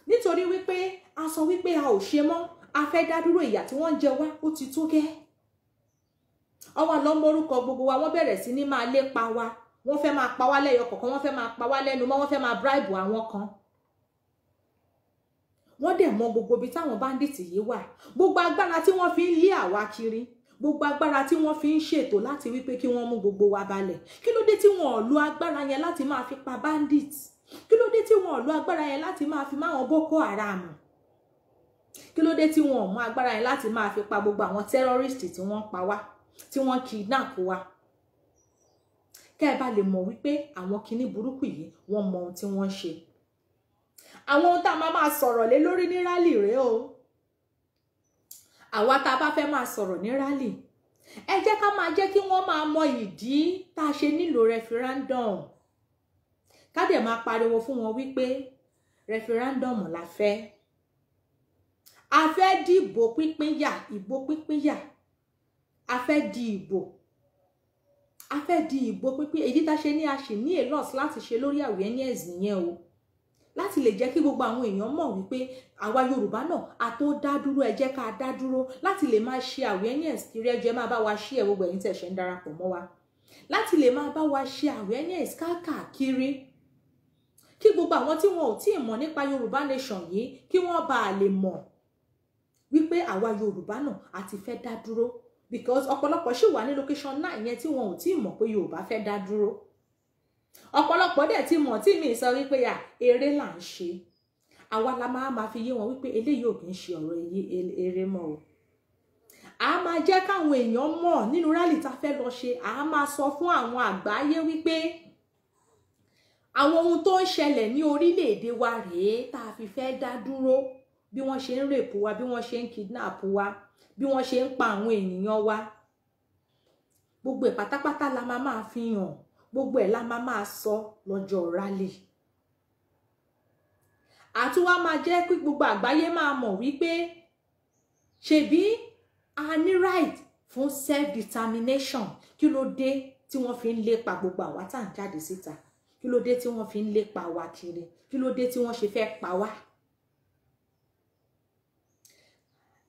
nítorí wípé a sọ wípé a ò ṣe mọ́, a fẹ́ dá dúró, ìyà tí wọ́n ń jẹ wá ó ti tó gẹ́. Ọwọ́ lọ mórúkọ gbogbo wa, wọ́n bẹ̀rẹ̀ sí ní máa lépa wa. Wọ́n fẹ́ máa pa wá lẹ́yọ kọ̀ọ̀kan, wọ́n fẹ́ máa pa wá lẹ́nu mọ́, wọ́n fẹ́ máa bribe àwọn kan. Wọ́n dẹ̀ mọ gbogbo ibi táwọn bandits yìí wà. Gbogbo agbára tí wọ́n fi ń lé àwa kiri, gbogbo agbára tí wọ́n fi ń ṣètò láti wípé kí wọ́n mú gbogbo wa balẹ̀. Kí ló dé tí wọ́n ò lo agbára yẹn láti máa fi pa bandits? Kí ló dé tí wọ́n ò lo agbára yẹn láti máa fi máwọn Boko Haram? Kí ló dé tí wọ́n ò mú agbára yẹn láti máa fi pa gbogbo àwọn terrorists tí wọ́n pa wá, tí wọ́n kidnap wa? Kẹ́ ẹ bá lè mọ̀ wípé àwọn kinní burúkú yìí wọ́n mọ ohun tí wọ́n ń ṣe. Àwọn ohun tá a máa sọ̀rọ̀ lé lórí ní rally rèé o. Àwa tá a bá fẹ́ máa sọ̀rọ̀ ní rally, ẹ jẹ́ ká máa jẹ́ kí wọ́n máa mọ ìdí tá a ṣe nílò referendum. Ká dẹ̀ máa pariwo fún wọn wípé referendum la fẹ́. A fẹ́ dìbò pínpínyà, ìbò pínpínyà. A fẹ́ di ìbò. A fẹ́ di ìbò pínpín. Èyí tá ṣe ní a ṣì ní a lot láti ṣe lórí awareness nìyẹn o. Láti lè jẹ́ kí gbogbo àwọn èèyàn mọ̀ wípé àwa Yorùbá náà a tó dá dúró, ẹ jẹ́ ká dá dúró. Láti lè máa ṣe awareness kiri, ẹ jẹ́ máa bá wa ṣe ẹ̀ gbogbo ẹ̀yin tẹ̀ ṣe ń darapọ̀ mọ́ wa. Láti lè máa bá wa ṣe awareness káàkiri. Kí gbogbo àwọn tí wọn ò tí ì mọ̀ nípa Yorùbá nation yìí kí wọ́n bá lè mọ̀ wípé àwa Yorùbá náà a ti fẹ́ dá dúró. Because ọ̀pọ̀lọpọ̀ ṣì wà ní location 9 yẹn tí wọn ò tí ì mọ̀ pé Yorùbá fẹ́ dá dúró. Ọ̀pọ̀lọpọ̀ dẹ̀ ti mọ̀ tí mi sọ wípé à eré là ń ṣe. Àwa la máa fi yé wọn wípé eléyìí ò kì í ṣe ọ̀rọ̀ eré mọ́ o. A máa jẹ́ káwọn èèyàn mọ̀ nínú rally tá fẹ́ lọ ṣe. A máa sọ fún àwọn àgbáyé wípé àwọn ohun tó ń ṣẹlẹ̀ ní orílẹ̀-èdè wa rèé tá a fi fẹ́ dá dúró. Bí wọ́n ṣe ń rape wa, bí wọ́n ṣe ń kidnap wa, bí wọ́n ṣe ń pa àwọn ènìyàn wa. Gbogbo ẹ̀ pátápátá la máa fi hàn. Gbogbo ẹ̀ la máa sọ lọ́jọ́ rally. Àtúwá máa jẹ́ kí gbogbo àgbáyé máa mọ̀ wípé ṣebí a ní right fún self-determination. Kí ló dé tí wọ́n fi ń lépa gbogbo àwa tá à ń jáde síta? Kí ló dé tí wọ́n fi ń lépa wa kiri? Kí ló dé tí wọ́n ṣe fẹ́ pa wá?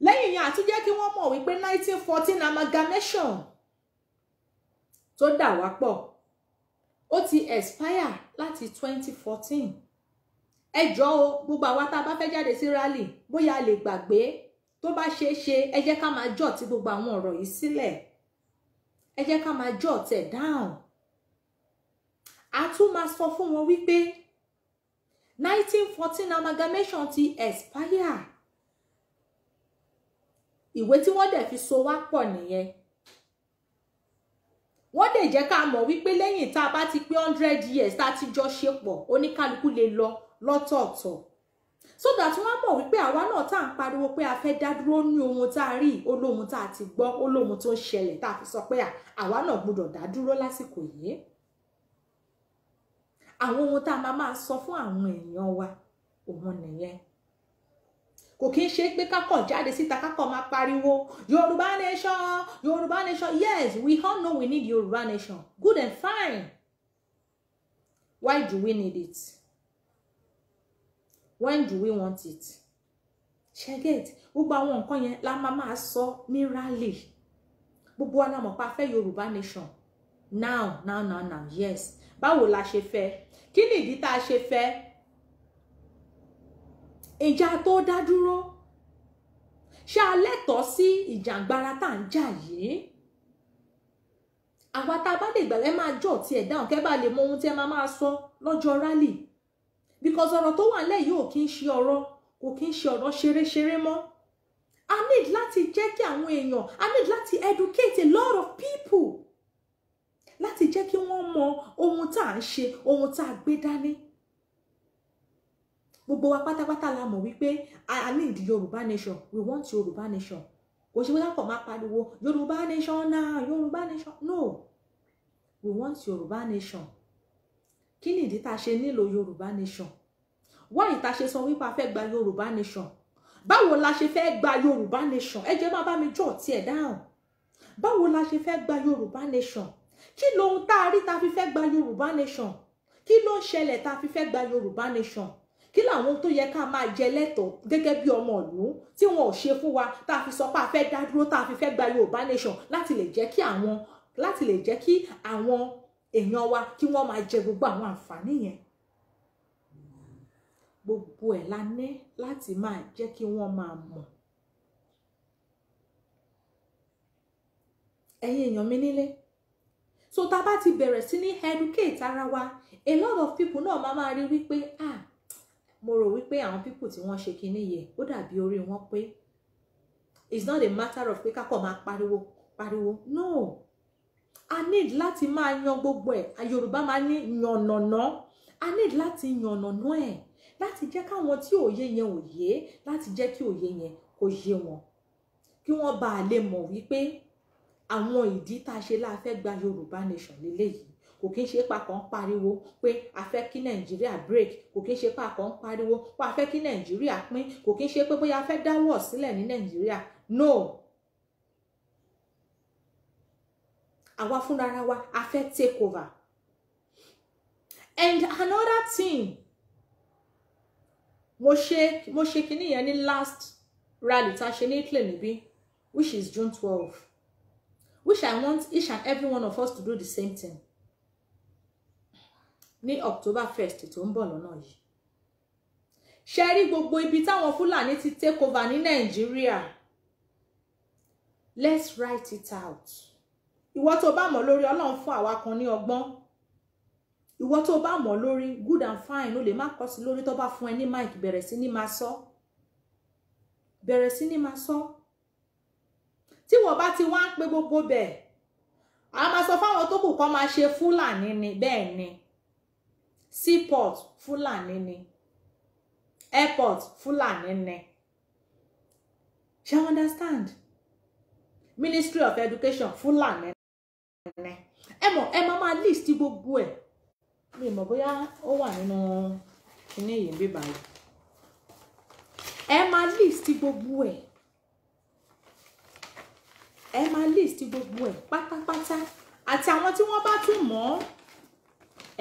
Lẹ́yìn yẹn, àti jẹ́ kí wọ́n mọ̀ wípé 1914 amalgamation tó dà wá pọ̀ ó ti expire láti 2014. Ẹ jọ̀ọ́ o, gbogbo àwa tá a bá fẹ́ jáde sí rally, bóyá a lè gbàgbé, tó bá ṣeé ṣe, ẹ jẹ́ ká máa jot gbogbo àwọn ọ̀rọ̀ yìí sílẹ̀. Ẹ jẹ́ ká máa jot ẹ̀ down. A tún máa sọ fún wọn wípé 1914 amalgamation ti expire. Ìwé tí wọ́n dẹ̀ fi so wá pọ̀ nìyẹn. Wọ́n dẹ̀ jẹ́ ká mọ̀ wípé lẹ́yìn tá a bá ti pé 100 years tá a ti jọ ṣe pọ̀, oníkálukú lè lọ lọ́tọ̀ọ̀tọ̀. So that wọ́n mọ̀ wípé àwa náà tá à ń pariwo pé a fẹ́ dá dúró ní ohun tá a rí, olóhun tá a ti gbọ́, olóhun tó ń ṣẹlẹ̀ tá a fi sọ pé àwa náà gbọ́dọ̀ dá dúró lásìkò yìí. Àwọn ohun tá a máa sọ fún àwọn èèyàn wa, òun nìyẹn. Kò kí ń ṣe pé kákọ̀ jáde síta kákọ̀ máa pariwo Yorùbá nation, Yorùbá nation. Yes, we all know we need Yorùbá nation. Good and fine. Why do we need it? When do we want it? Ṣé get? Gbogbo àwọn nǹkan yẹn la máa máa sọ ní rally. Gbogbo wa la mọ̀ pé a fẹ́ Yorùbá nation now now now now, yes. Báwo la ṣe fẹ́? Kí ni ìdí tá a ṣe fẹ́? Ìjà tó dá dúró, ṣé a lẹ́tọ̀ọ́ sí ìjàngbara tá à ń jà yìí? Àwa tá a bá lè gbà, ẹ máa jọ tiẹ̀ dáhùn kẹ́ bá lè mọ ohun tí ẹ máa máa sọ lọ́jọ́ rally, because ọ̀rọ̀ tó wà nílẹ̀ yìí ò kí ń ṣe ọ̀rọ̀, kò kí ń ṣe ọ̀rọ̀ ṣeréṣeré mọ́. A need láti jẹ́ kí àwọn èèyàn, a need láti educate a lot of people, láti jẹ́ kí wọ́n mọ ohun tá à ń ṣe, ohun tá a gbé dání. Gbogbo wa pátápátá la mọ̀ wípé I need Yorùbá nation, we want Yorùbá nation. Kò ṣe wípé kò máa pariwo Yorùbá nation now, Yorùbá nation. No, we want Yorùbá nation. Kí ni ìdí tá a ṣe nílò Yorùbá nation? Why tá a ṣe sọ wípé a fẹ́ gba Yorùbá nation? Báwo la ṣe fẹ́ gba Yorùbá nation? Ẹ jẹ́ má bá mi jọ̀ tiẹ̀ dáhùn. Báwo la ṣe fẹ́ gba Yorùbá nation? Kí lohun tá a rí tá a fi fẹ́ gba Yorùbá nation? Kí ló ń ṣẹlẹ̀ tá a fi fẹ́ gba Yorùbá nation? Kí làwọn tó yẹ ká máa jẹ lẹ́tọ̀ọ́ gẹ́gẹ́ bí ọmọ ìlú tí wọn ò ṣe fún wa, tá a fi sọ pé a fẹ́ dá dúró, tá a fi fẹ́ gba Yorùbá nation, láti lè jẹ́ kí àwọn èèyàn wa kí wọ́n máa jẹ gbogbo àwọn àǹfààní yẹn? Gbogbo ẹ̀ la ní láti máa jẹ́ kí wọ́n máa mọ̀. Ẹ̀yin èèyàn mi nílé, so tá a bá ti bẹ̀rẹ̀ sí ní educate ara wa, a lot of people náà máa máa rí wípé, ah, mo rò wípé àwọn people tí wọ́n ṣe kinní yẹ, ó dàbí orí wọn pé. It's not a matter of pé kákọ̀ máa pariwo pariwo. No, a need láti máa yan gbogbo ẹ̀. Yorùbá máa ní yànnàná. A need láti yànnàná ẹ̀, láti jẹ́ káwọn tí òye yẹn ò yé, láti jẹ́ kí òye yẹn kó yé wọn, kí wọ́n bá a lè mọ̀ wípé àwọn ìdí tá a ṣe la fẹ́ gba Yorùbá nation lélẹ́yìí. Kò kí ń ṣe pa kàn ń pariwo pé a fẹ́ kí Nàìjíríà break, kò kí ń ṣe pa kàn ń pariwo pé a fẹ́ kí Nàìjíríà pín, kò kí ń ṣe pé bóyá a fẹ́ dáwọ́ sílẹ̀ ní Nàìjíríà. No, àwa fúnra wa a fẹ́ take over. And another thing, mo ṣe kinní yẹn ní last rally tá a ṣe ní Italy níbí, which is June 12, which I want each and every one of us to do the same thing ní October 1st tó ń bọ̀ lọ́nà yìí. Ṣe rí gbogbo ibi táwọn Fúlàní ti take over ní Nàìjíríà, let's write it out. Ìwọ tó bá mọ̀ lórí, Ọlọ́run fún àwa kan ní ọgbọ́n. Ìwọ tó bá mọ̀ lórí, good and fine, o lè má kọ sí lórí. Tó bá fún ẹ ní mic, bẹ̀rẹ̀ sí ní máa sọ, bẹ̀rẹ̀ sí ní máa sọ. Tí wọ́n bá ti wá ń pe gbogbo bẹ̀, a máa sọ fáwọn tó kù kọ́ máa ṣe Fúlàní ni. Bẹ́ẹ̀ ni, seaport Fúlàní ni, airport Fúlàní ni. Ṣé understand? Ministry of Education, Fúlàní ni. Ẹ mọ̀, ẹ máa máa list gbogbo ẹ̀. Mi mọ̀ bóyá ó wà nínú kinní yìí bí báyìí. Ẹ máa list gbogbo ẹ̀, ẹ máa list gbogbo ẹ̀ pátápátá, àti àwọn tí wọ́n bá tún mọ̀ ọ́,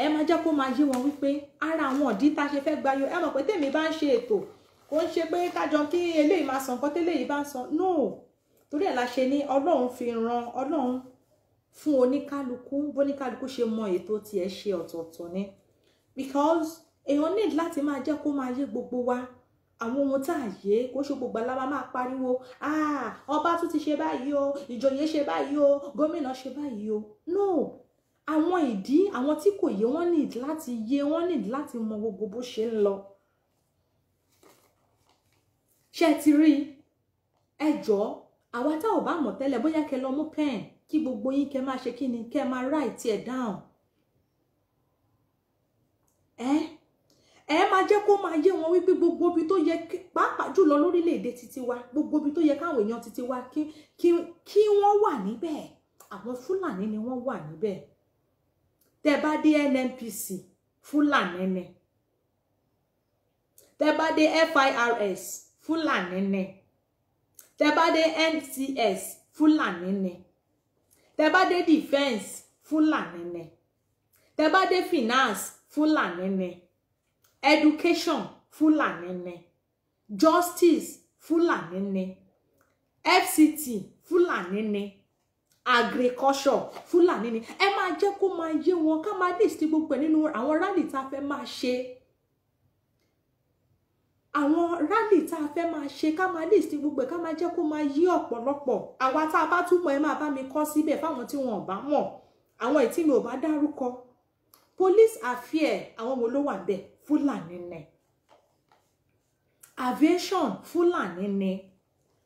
ẹ máa jẹ́ kó máa yé wọn wípé ara àwọn ìdí tá a ṣe fẹ́ gba yọ. Ẹ mọ̀ pé tèmi bá ń ṣe ètò, kò ń ṣe pé kájọ kí eléyìí máa sàn nǹkan tẹ́lẹ̀ bá ń sọ. No, torí ẹ̀ la ṣe ní Ọlọ́run fi ran, Ọlọ́run fún oníkálukú, bóníkálukú ṣe mọ ètò tiẹ̀ ṣe ọ̀tọ̀ọ̀tọ̀ ni, because èèyàn need láti máa jẹ́ kó máa yé gbogbo wa àwọn ohun tá a yé. Kó ṣe gbogbo aláwa máa pariwo, ah, ọba tún ti ṣe báyìí o, ìjòyè ṣe báyìí o, gómìnà ṣe báyìí o. No, àwọn ìdí, àwọn tí kò yé, wọ́n need láti yé, wọ́n need láti mọ gbogbo bó ṣe ń lọ. Ṣé ti rí? Ẹ jọ̀ọ́, àwa tá ò bá mọ̀ tẹ́lẹ̀, bóyá kẹ́ lọ mú pen, kí gbogbo yín kẹ́ máa ṣe kí ni, kẹ́ máa write ẹ̀ down. Ẹ máa jẹ́ kó máa yé wọn wípé gbogbo ibi tó yẹ, pàápàá jùlọ lórílẹ̀‐èdè títí wa, gbogbo ibi tó yẹ káwọn èèyàn títí wa kí wọ́n wà níbẹ̀, àwọn Fúlàní ni wọ́n wà níbẹ̀. Tẹ́ bá dé NNPC, Fúlàní ni. Tẹ́ bá dé FIRS, Fúlàní ni. Tẹ́ bá dé NCS, Fúlàní ni. Tẹ́ bá dé defence, Fúlàní ni. Tẹ́ bá dé finance, Fúlàní ni. Education, Fúlàní ni. Justice, Fúlàní ni. FCT, Fúlàní ni. Agriculture, Fúlàní ni. Ẹ máa jẹ́ kó máa yé wọn, ká máa list gbogbo ẹ̀ nínú àwọn rally tá a fẹ́ máa ṣe. Àwọn rally tá a fẹ́ máa ṣe, ká máa list gbogbo ẹ̀, ká máa jẹ́ kó máa yí ọ̀pọ̀lọpọ̀. Àwa tá a bá túmọ̀, ẹ máa bá mi kọ síbẹ̀ fáwọn tí wọn ò bá mọ̀, àwọn èyí tí mi ò bá dárúkọ. Police affair, àwọn wo ló wà bẹ́ẹ̀? Fúlàní ni. Aviation, Fúlàní ni.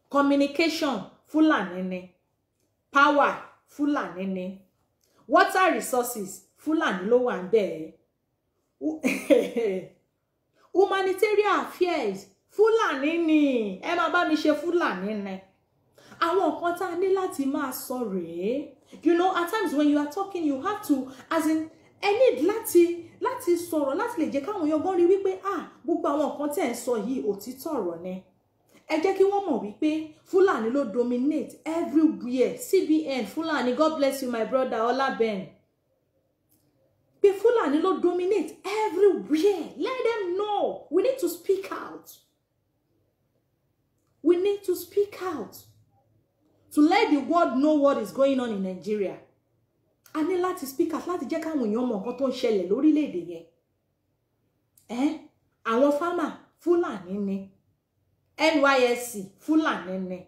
Communication, Fúlàní ni. Power, Fúlàní ni. Water resources, Fúlàní ló wà bẹ́ẹ̀. Humanitarian affairs, Fúlàní ni. Ẹ máa bá mi ṣe, Fúlàní ni. Àwọn nǹkan tá a ní láti máa sọ rèé. You know, at times when you are talking, you have to, as in, ẹ need láti sọ̀rọ̀ láti lè jẹ́ káwọn èèyàn gan rí wípé, ah, gbogbo àwọn nǹkan tẹ́ ẹ̀ ń sọ yìí, òtítọ́ ọ̀rọ̀ ni. Ẹ jẹ́ kí wọ́n mọ̀ wípé Fúlàní ló dominate everywhere. CBN, Fúlàní. God bless you, my brother Ọlábẹ́n. Pé Fúlàní ló dominate everywhere. Let them know. We need to speak out. We need to speak out to let the world know what is going on in Nigeria. A ní láti speak out láti jẹ́ káwọn èèyàn mọ̀ nǹkan tó ń ṣẹlẹ̀ lórílẹ̀‐èdè yẹn. Ẹ́ àwọn farmer, Fúlàní ni. NYSC, Fúlàní ni.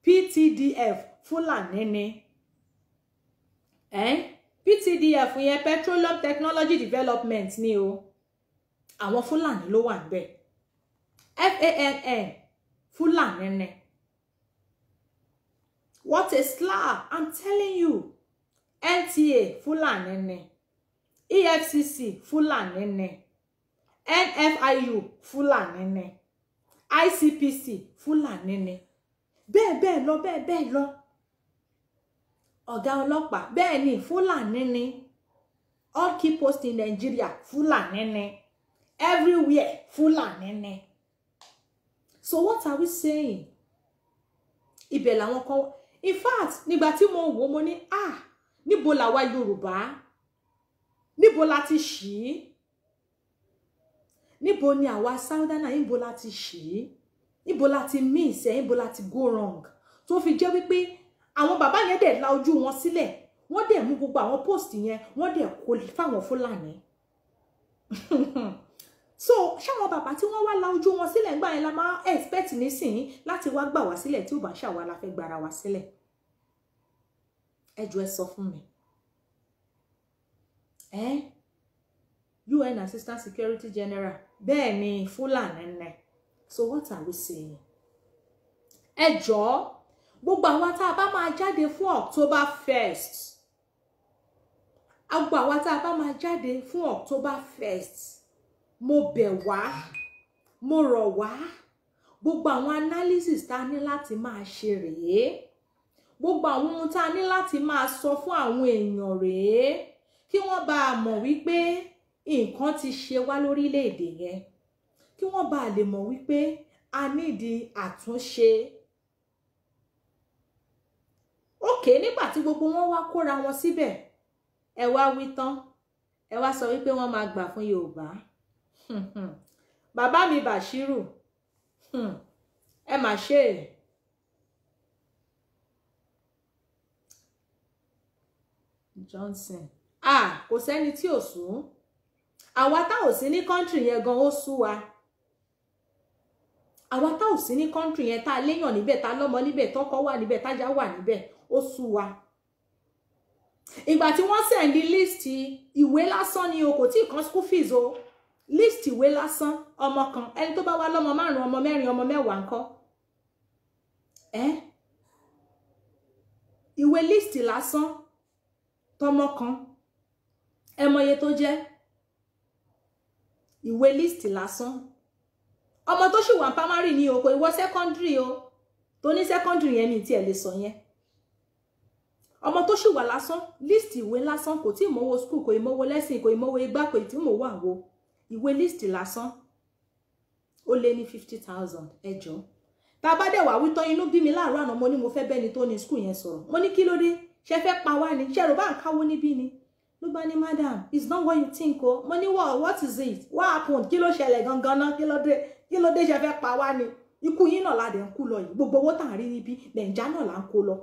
PTDF, Fúlàní ni. Ẹ́ PTDF yẹn, Petroleum Technology Development ni o. Àwọn Fúlàní ló wà níbẹ̀. FAAN, Fúlàní ni. What a slap, I'm telling you. NTA, Fúlàní ni. EFCC, Fúlàní ni. NFIU, Fúlàní ni. ICPC, Fúlàní ni. Bẹ́ẹ̀ bẹ́ẹ̀ lọ, bẹ́ẹ̀ bẹ́ẹ̀ lọ. Ọ̀gá ọlọ́pàá, bẹ́ẹ̀ ni, Fúlàní ni. All key posts in Nigeria, Fúlàní ni. Everywhere, Fúlàní ni. So what are we saying? Ibẹ̀ làwọn kan. In fact, nígbà tí mo wò, mo ní, ah, níbo làwa Yorùbá, níbo la ti ṣì í? Níbo ni àwa southerner, níbo la ti ṣì í? Níbo la ti miss ẹ? Níbo la ti go wrong tó fi jẹ́ wípé àwọn bàbá yẹn dẹ̀ la ojú wọn sílẹ̀, wọ́n dẹ̀ mú gbogbo àwọn post yẹn, wọ́n dẹ̀ kó fáwọn Fúlàní? So ṣáwọn bàbá tí wọ́n wá la ojú wọn sílẹ̀ ńgbà yẹn la máa expect nísìnyí láti wá gbà wá sílẹ̀, tí ò bá ṣàwa la fẹ́ gbára wa sílẹ̀? Ẹ jọ̀ọ́, ẹ sọ fún mi. Ẹ UN Assistant Security General, bẹ́ẹ̀ ni, Fúlàní ni. So what are we saying? Ẹ jọ̀ọ́, gbogbo àwa tá a bá máa jáde fún October 1st, gbogbo àwa tá a bá máa jáde fún October 1st, mo bẹ̀ wá, mo rọ̀ wá, gbogbo àwọn analysis tá a ní láti máa ṣe rèé, gbogbo àwọn ohun tá a ní láti máa sọ fún àwọn èèyàn rèé, kí wọ́n bá a mọ̀ wípé nǹkan ti ṣe wá lórílẹ̀‐èdè yẹn, kí wọ́n bá a lè mọ̀ wípé a nídìí àtúnṣe. Òkè nígbà tí gbogbo wọn wá kóra wọn síbẹ̀, ẹ wá wí tán, ẹ wá sọ wípé wọ́n máa gbà fún Yorùbá. Bàbá mi Bàṣírù, ẹ mà ṣe é. Johnson, ah, kò sẹ́ni tí ò sùn. Àwa tá ò sí ní country yẹn gan, ó sú wa. Àwa tá ò sí ní country yẹn, tá a léèyàn níbẹ̀, tá a lọ́mọ níbẹ̀, tọ́kọ wà níbẹ̀, tájá wà níbẹ̀, ó sú wa. Ìgbà tí wọ́n send list ìwé lásán ni o, kò tí ì kan school fees o, list ìwé lásán ọmọ kan. Ẹni tó bá wá lọ́mọ márùn, ọmọ mẹ́rin, ọmọ 10 ńkọ́? Ẹ ìwé list lásán tọmọ kan, ẹ mọye tó jẹ́? Ìwé list lásán, ọmọ tó ṣì wà primary ní o, kò ìwọ secondary o, tó ní secondary yẹn ní tí ẹ lè sọ yẹn. Ọmọ tó ṣì wà lásán, list ìwé lásán, kò tí ì mówó school, kò ì mówó lẹ́sìn, kò ì mówó igbá, kò ì tí mówó àwo, ìwé list lásán, ó lé ní 50,000. Ẹ jọ̀ọ́, tá a bá dẹ̀ wá wí tán, inú bí mi láàárọ̀ àná. Mo ní mo fẹ́ bẹ́ni tó ní school yẹn sọ̀rọ̀. Mo ní, kí ló dé? Ṣe fẹ́ pa wá ni? Ṣe rò bá ń káwó níbí ni? Ló bá ní, "Madam, it's not what you think o." Mo ní, What is it? What happened? Kí ló ṣẹlẹ̀ gangan náà? Kí ló dé? Kí ló dé? Ṣe fẹ́ pa wá ni?" Ikú yín náà la dẹ̀ ń kú lọ yìí. Gbogbo owó tá à ń rí níbí, Nàìjà náà là ń kó lọ.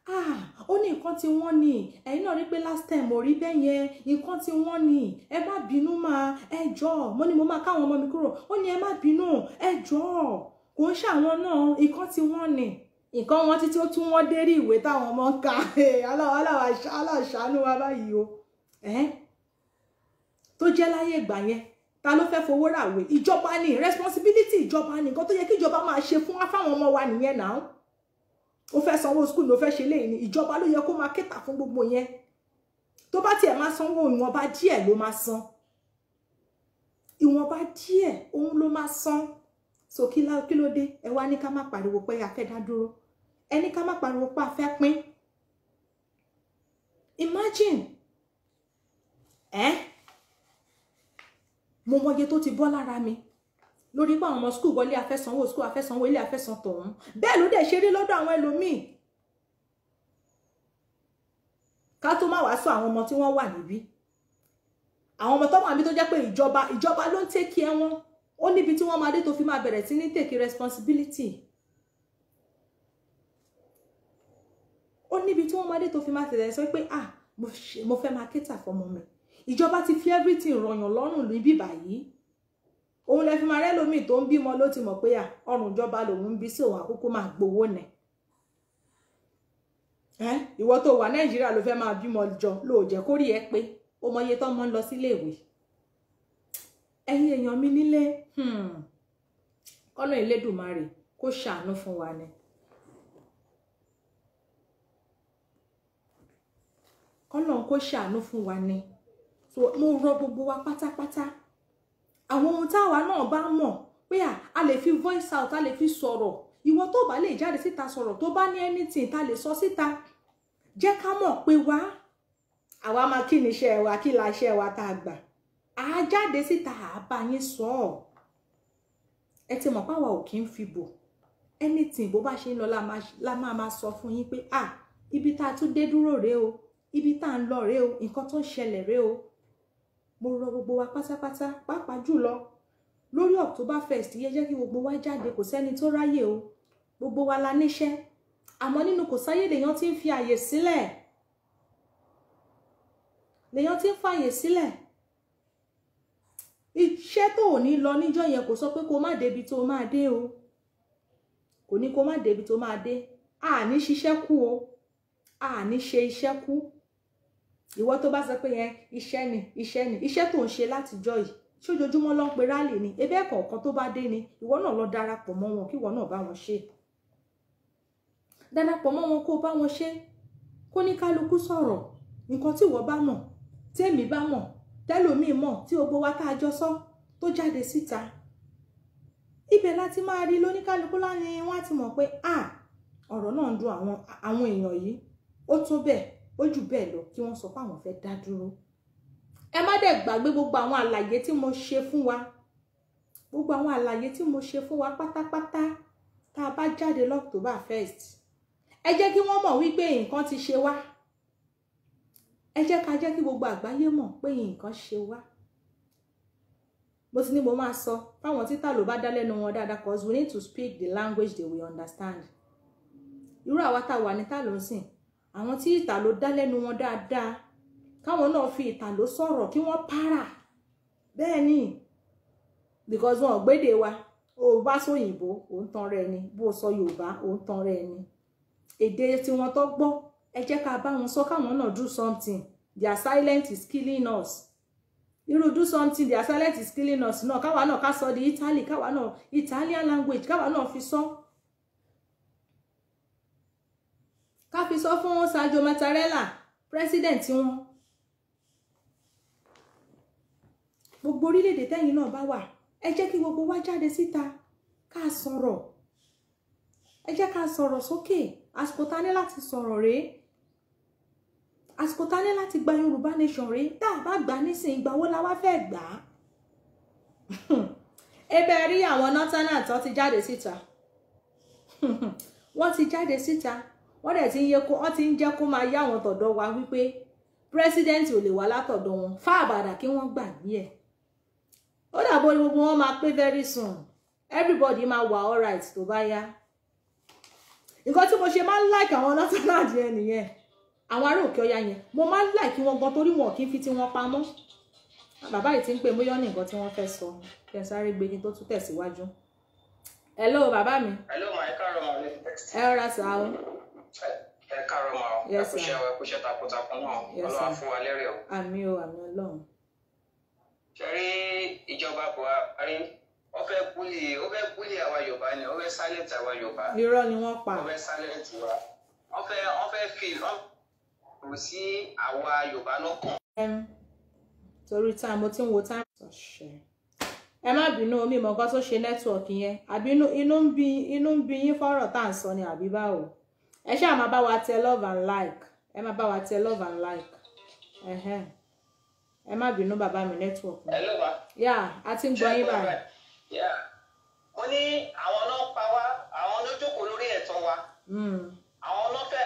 Ah, ó ní nǹkan tí wọ́n ní. Ẹ̀yin náà rí pé last time ò rí bẹ́ẹ̀ yẹn. Nǹkan tí wọ́n ní. Ẹ má bínú máa, ẹ jọ̀ọ́. Mo ní mo máa káwọn ọmọ mi kúrò. Ó ní ẹ má bínú, ẹ jọ̀ọ́. Kò ń ṣàwọn náà, nǹkan tí wọ́n ní. Nǹkan wọn títí ó tún wọ́n dé rí ìwé táwọn ọmọ ń ka. Aláṣàánú wa báyìí o. Tó jẹ́ láyé ìgbà yẹn, ta ló fẹ́ fowó ràwé? Ìjọba ni, responsibility ìjọba ni. Nǹkan tó yẹ kí ìjọba máa ṣe fún wa fáwọn ọmọ wa nìyẹn náà. Ó fẹ́ sanwó school, ló fẹ́ ṣe léyìí ni. Ìjọba ló yẹ kó máa kéta fún gbogbo yẹn. Tó bá tiẹ̀ máa sanwó, ìwọ̀nba díẹ̀ ló máa san. Ìwọ̀nba díẹ̀ òun ló máa san. So kí ló dé? Ẹ wá ní ká má pariwo pé a fẹ́ dá dúró. Ẹ ní ká má pariwo pé a fẹ́ pín. Imagine. Mo mọye tó ti bọ́ lára mi lórí pé àwọn ọmọ school wọlé, a fẹ́ sanwó school, a fẹ́ sanwó ilé, a fẹ́ san tọ̀hún. Bẹ́ẹ̀ ló dẹ̀ ṣe rí lọ́dọ̀ àwọn ẹlòmíì. Ká tó má wàá sọ àwọn ọmọ tí wọ́n wà níbí. Àwọn ọmọ tó wà níbí tó jẹ́ pé ìjọba ló ń take care wọn. Ó níbi tí wọ́n máa dé tó fi máa bẹ̀rẹ̀ sí ní take responsibility. Ó níbi tí wọ́n máa dé tó fi máa tẹ̀lé sọ pé ah, mo fẹ́ máa cater fọmọ mi. Ìjọba ti fi everything rọ̀yàn lọ́rùn níbí báyìí. Òun lẹ fi máa rẹ́lòmíì tó ń bímọ ló ti mọ̀ pé à, ọrùn ìjọba lòun ń bí sí, òun àkókò máa gbowó nẹ̀. Ìwọ tó wà Nàìjíríà ló fẹ́ máa bímọ jọ, ló jẹ́ kó rí ẹ pé ó mọ iye tó mọ́ ń lọ sílé ìwé. Ẹ̀yin èèyàn mi nílé, kọ́nà Elédùmarè kó ṣàánú fún wa ni. Kọ́nà kó ṣàánú fún wa ni. So mo rọ gbogbo wa pátápátá. Àwọn ohun táwa náà bá mọ̀ pé a lè fi voice out, a lè fi sọ̀rọ̀. Ìwọ tó bá lè jáde síta sọ̀rọ̀, tó bá ní anything tá lè sọ síta, jẹ́ ká mọ̀ pé wá. Àwa máa kí ni iṣẹ́ wa, kí la iṣẹ́ wa tá a gbà. A jáde síta, a bá yín sọ ọ́. Ẹ ti mọ̀ pé àwa ò kí ń fi bò. Anything bó bá ṣe ń lọ la máa sọ fún yín pé ah, ibi tá a tún dé dúró rèé o, ibi tá a ń lọ rèé o, nǹkan tó ń ṣẹlẹ̀ rèé o. Mo rọ gbogbo wa pátápátá, pàápàá jùlọ lórí October 1st, yẹ jẹ́ kí gbogbo wa jáde. Kò sẹ́ni tó ráyè o, gbogbo wa la níṣẹ́. Àmọ́ nínú kò sáyè lèèyàn ti ń fi àyè sílẹ̀. Lèèyàn ti ń fàyè sílẹ̀. Iṣẹ́ tó ò ní lọ níjọ́ yẹn kò sọ pé kó má débi tó máa dé o. Kò ní kó má débi tó máa dé. A ní ṣiṣẹ́ kú o. A ní ṣe iṣẹ́ kú. Ìwọ tó bá sọ pé yẹn iṣẹ́ ni, iṣẹ́ ni, iṣẹ́ tó ń ṣe látijọ́ yìí, ṣójoojúmọ́ ló ń pe rálì ni, ebe kọ̀ọ̀kan tó bá dé ni, ìwọ náà lọ darapọ̀ mọ́ wọn kí ìwọ náà bá wọn ṣe. Darapọ̀ mọ́ wọn kó bá wọn ṣe. Kó ní kálukú sọ̀rọ̀. Nǹkan tí ìwọ bá mọ̀, tí èmi bá mọ̀, tẹ́lòmíì mọ̀, tí gbogbo wa tá a jọ sọ tó jáde síta. Ibẹ̀ láti máa rí lóníkálukú láni wọ́n á ti mọ̀ pé ah, ọ̀rọ̀ náà ń dùn àwọn èèyàn yìí. Ó tó bẹ́ẹ̀, ó jù bẹ́ẹ̀ lọ kí wọ́n sọ pé àwọn fẹ́ dá dúró. Ẹ má dẹ̀ gbàgbé gbogbo àwọn àlàyé tí mo ṣe fún wa. Gbogbo àwọn àlàyé tí mo ṣe fún wa pátápátá tá a bá jáde l'October 1st. Ẹ jẹ́ kí wọ́n mọ̀ wípé nǹkan ti ṣe wá. Ẹ jẹ́ ká jẹ́ kí gbogbo àgbáyé mọ̀ pé nǹkan ṣe wá. Mo ti ní mo máa sọ fáwọn títà ló bá dá lẹ́nu wọn dáadáa, cause we need to speak the language they will understand. Irú àwa tá wà ní tá ló ń sìn. Àwọn tí ìtà ló dá lẹ́nu wọn dáadáa, káwọn náà fi ìtà ló sọ̀rọ̀ kí wọ́n para. Bẹ́ẹ̀ ni, because wọn ò gbédè wa. O bá sóyìnbó, ò ń tan rẹ ni. Bó sọ Yorùbá, ò ń tan rẹ ni. Èdè tí wọ́n tó gbọ́, ẹ jẹ́ ká bá wọn sọ káwọn náà do something. Their silence is killing us. Irú do something, their silence is killing us náà, káwa náà ká sọ di Italy, káwa náà Italian language, káwa náà fi sọ. Ká fi sọ fún Sergio Mattarella, president wọn. Gbogbo orílẹ̀-èdè tẹ́yin náà bá wà, ẹ jẹ́ kí gbogbo wa jáde síta ká sọ̀rọ̀. Ẹ jẹ́ ká sọ̀rọ̀ sókè. Àsìkò tá ní láti sọ̀rọ̀ rèé. Àsìkò tá ní láti gba Yorùbá nation rèé. Tá a bá gbà nísìnyí, ìgbà wo la wá fẹ́ gbà á? Ebe rí àwọn northerner tó ti jáde síta. Wọ́n ti jáde síta. Wọ́n dẹ̀ ti ń yẹ kó, wọ́n ti ń jẹ́ kó máa yá àwọn tọ̀dọ̀ wa wípé president ò lè wá látọ̀dọ̀ wọn. Fáàbàdà kí wọ́n gbàgbé ẹ̀. Ó dàbò gbogbo wọn máa pé very soon. Everybody máa wà alright tó bá yá. Nǹkan tí mo ṣe máa ń like àwọn northerners yẹn nìyẹn, àwọn ará òkè ọya yẹn, mo máa ń like wọn gan torí wọn kì í fi tiwọn pamọ́. Bàbá yìí ti ń pè, bóyá ní nǹkan tí wọ́n fẹ́ sọ, kí n sáré gbé kí n tó tún tẹ̀síwájú. Hello bàbá mi. Hello ma, ẹ káàárọ̀ ma. Ẹ rọra sá o. Ẹ káàárọ̀ ma o. Yes, Ẹ kúṣẹ́ sir. o, ẹ kúṣẹ́ takuntakun náà. Yes, Ọlọ́run á sir. fún wa lérè o. Àmín o, àmín Ọlọ́run. Ṣé rí ìjọba Buhari, ó fẹ́ bully àwa Yorùbá ni, ó fẹ́ silent àwa Yorùbá. Irọ́ ni wọ́n pa. Ó fẹ́ silent wa. Wọ́n fẹ́ fi wọ́n rò sí àwa Yorùbá lọ́kàn. Torí time, mo ti ń wo time. Ẹ má bínú, omi ìmọ̀ nǹkan tó ṣe network yẹn, àbí inú ń bí yín fọ́rọ̀ tá à ń sọ ni, àbí báwo? Ẹ ṣáà máa bá wa tẹ love and like, ẹ máa bá wa tẹ love and like. Ẹhẹ́n. Ẹ má bínú bàbá mi, network ni. Hello ma. Yá, a ti ń gbọ́ yín báyìí. Yeah. Mo ní àwọn náà pa wá, àwọn ló jókòó lórí ẹ̀tọ́ wa. Àwọn náà fẹ́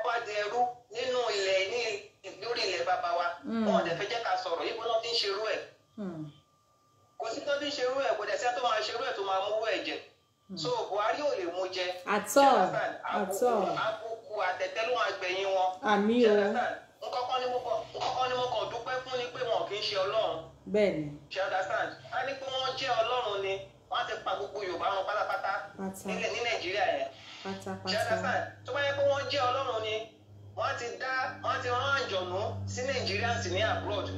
wá di ẹrú nínú ilẹ̀ ní lórí ilẹ̀ bàbá wa. Wọn ò dẹ̀ fẹ́ jẹ́ ká sọ̀rọ̀, ibo náà ti ń ṣerú ẹ̀. Kò sí tó ti ń ṣerú ẹ̀, kò dẹ̀ sẹ́ni tó máa ṣerú ẹ̀ tó máa mú ẹ̀ jẹ. So Buhari ò lè mú jẹ. At all, at all. Àbùkù àtẹ̀tẹ̀ ló máa gbẹ̀yìn wọn. Àmín o. Nǹkan kan ni mo kàn dúpẹ́ fún ni pé wọn kì í ṣe Ọlọ́run. Bẹ́ẹ̀ ni. Ṣe understand? Ká ní pé wọ́n jẹ́ Ọlọ́run ni, wọ́n á ti pa gbogbo Yorùbá wọn pátápátá Pátá. nílẹ̀ ní Nàìjíríà yẹn. Ṣe Pátápátá. understand? Tó bá yẹ pé wọ́n jẹ́ Ọlọ́run ni, wọ́n á ti rán àjọ̀nú sí Nigerians ní abroad,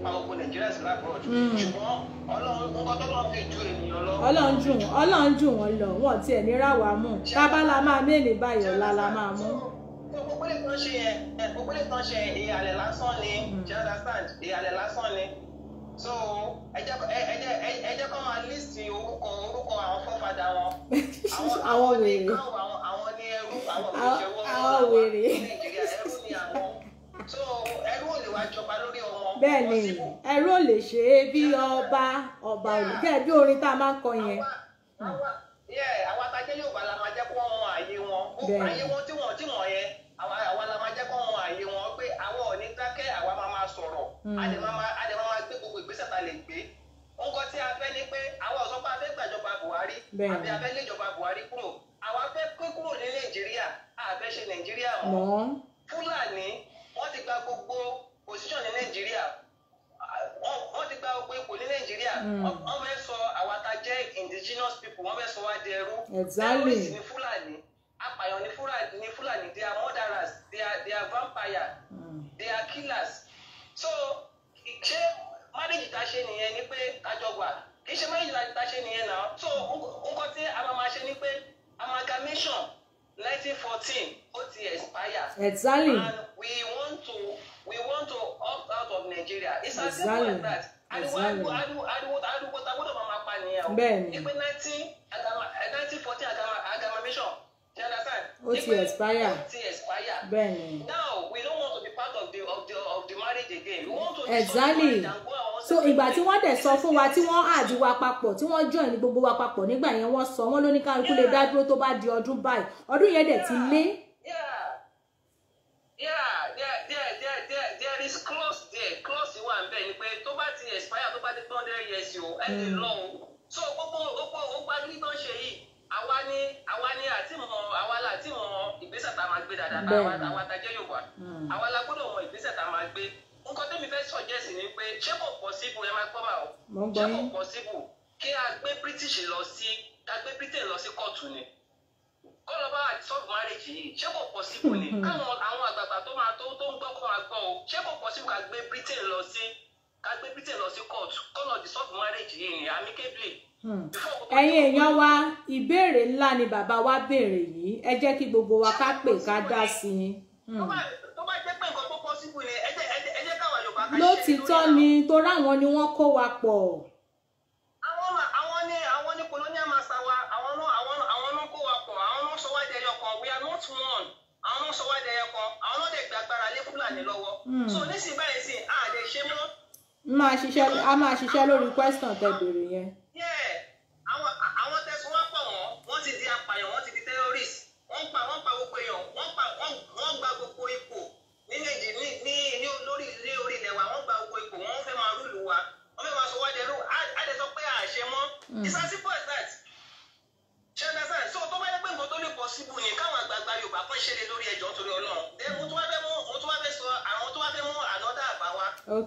pa gbogbo Nigerians ní abroad. Ṣùgbọ́n Ọlọ́run, nǹkan tó lọ́n fi ju ènìyàn lọ. Ọlọ́run jù wọ́n lọ, wọ́n tiẹ̀ ní ráwa mú tábàlà máa mélèé báyìí, ọ̀la la máa mú. Gbogbo lè tán ṣe yẹn, ìhàlẹ̀ lásán ni. Ṣe understand? Ìhàlẹ̀ lásán ni. So ẹ jẹ́ kó máa list orúkọ àwọn forefather wọn. Àwọn ní wèrè. Àwọn ní ẹrú, àwọn òṣèlú. Àwọn wèrè. Nàìjíríà, ẹrú ni àwọn. So ẹrú ò lè wá jọba lórí ọmọ. Bẹ́ẹ̀ ni. Possible. Ẹrú ò lè ṣe é bí ọba, ọba ò lè gẹ́gẹ́ bí orin tá a máa ń kọ yẹn. Àwa tá a jẹ́ Yorùbá la máa jẹ́ kó wọ́n mọ àyè wọn. Àyè wọn tí wọ́n yẹn, àwa la máa jẹ́ kó wọ́n mọ àyè wọn pé àwa ò ní dákẹ́, àwa máa máa sọ̀rọ̀. A dẹ̀ máa gbé gbogbo ìgbésẹ̀ tá a lè gbé. Nǹkan tí a fẹ́ ni pé àwa ò sọ pé a fẹ́ gbàjọba Buhari àbí a fẹ́ léjọba Buhari kúrò. Àwa fẹ́ pé kúrò ní Nàìjíríà, a fẹ́ ṣe Nàìjíríà mọ́. Mọ́. Fúlàní wọ́n ti gba gbogbo position ní Nàìjíríà, wọ́n ti gba gbogbo ipò ní Nàìjíríà. Wọ́n fẹ́ sọ àwa tá jẹ́ indigenous people, wọ́n fẹ́ sọ wá di ẹrú. Terrorists ní Fúlàní, apàyàn ní Fúlàní, ní Fúlàní. They are murderers, they are vampire, they are killers. So ṣé marriage tá a ṣe nìyẹn ni pé kájọ wà? Kì í ṣe marriage tá a ṣe nìyẹn náà. So nǹkan tí a máa ṣe ni pé amalgamation 1914, ó ti expire. And we want to opt out of Nigeria. It's as simple as that. Ariwo ariwo ariwo ariwo ta gbọ́dọ̀ máa pa nìyẹn o. Bẹ́ẹ̀ni. Ìpè 1914 amalgamation, do you understand? Ó ti Ìpè expire. Ó ti expire. Bẹ́ẹ̀ni. Now we don't want to be part of the marriage again. We want to dissolve the marriage and go our own So separate ìgbà tí way. wọ́n dẹ̀ sọ fún wa, tí wọ́n add wa papọ̀, tí wọ́n join gbogbo wa papọ̀ nígbà yẹn, wọ́n sọ wọ́n ló ní kálukú lè dá dúró tó bá di ọdún báyìí. Ọdún yẹn dẹ̀ ti lé. Yeah, there is clause there. Clause wà ń bẹ̀ ni pé tó bá ti expire, tó bá ti 100 years o, ẹ lè lọ o. So gbogbo agídí tó ń ṣe yìí, àwa ni àti mọ, àwa la àti mọ ìgbésẹ̀ tá a máa gbé dáadáa. Àwa tá a jẹ́ Yorùbá. Àwa la gbọ́dọ̀ mọ ìgbésẹ̀ tá a máa gbé. Nǹkan tẹ́mi fẹ́ suggest ni pé ṣé kò possible, ẹ máa gbọ́ mà o. Mo ń gbọ́ Ṣé kò yín. possible kí a gbé British lọ sí, ká gbé Britain lọ sí kóòtù ni? Kọ́ lọ bá dissolve marriage yìí, ṣé kò possible ni? Káwọn àwọn àgbààgbà tó máa tó ń gbọ́ kó máa gbọ́ o. Ṣé kò possible ká gbé Britain lọ sí court, kọ́ lọ dissolve marriage yìí ni amicably? Before kó tó Ẹ̀yin èèyàn wa, ìbéèrè ńlá ni bàbá wa béèrè yìí. Ẹ jẹ́ kí gbogbo wa ká pè, ká dá sí i. Tó bá jẹ́ pé nǹkan tó possible ni, ẹ jẹ́ káwa Yorùbá ká ṣiṣẹ́ Lótìtọ́ lórí ni, torí àwọn ni wọ́n kó wa pọ̀. Àwọn ní colonial master wa, àwọn náà kó wa pọ̀, àwọn náà sọ wá di ẹyọ kan. We are not one. Àwọn náà sọ wá di ẹyọ kan, àwọn náà dẹ̀ gba agbára lé Fúlàní lọ́wọ́. So nísìnyí báyìí sìn, a lè ṣe mọ́. A máa ṣiṣẹ́ lórí question tẹ́ béèrè yẹn. Yeah, àwọn tẹ̀sán wá pọ̀, wọ́n ti di apààyàn, wọ́n ti di terrorist, wọ́n pa gbogbo èèyàn, wọ́n pa wọ́n wọ́n gba gbogbo ipò ní Nàìjíríà, ní lórí ní orí ilẹ̀ wa. Wọ́n gba gbogbo ipò, wọ́n fẹ́ máa rule wa, wọ́n fẹ́ máa sọ wá dẹrú. Á dẹ̀ sọ pé a ṣe mọ́. It's as simple as that.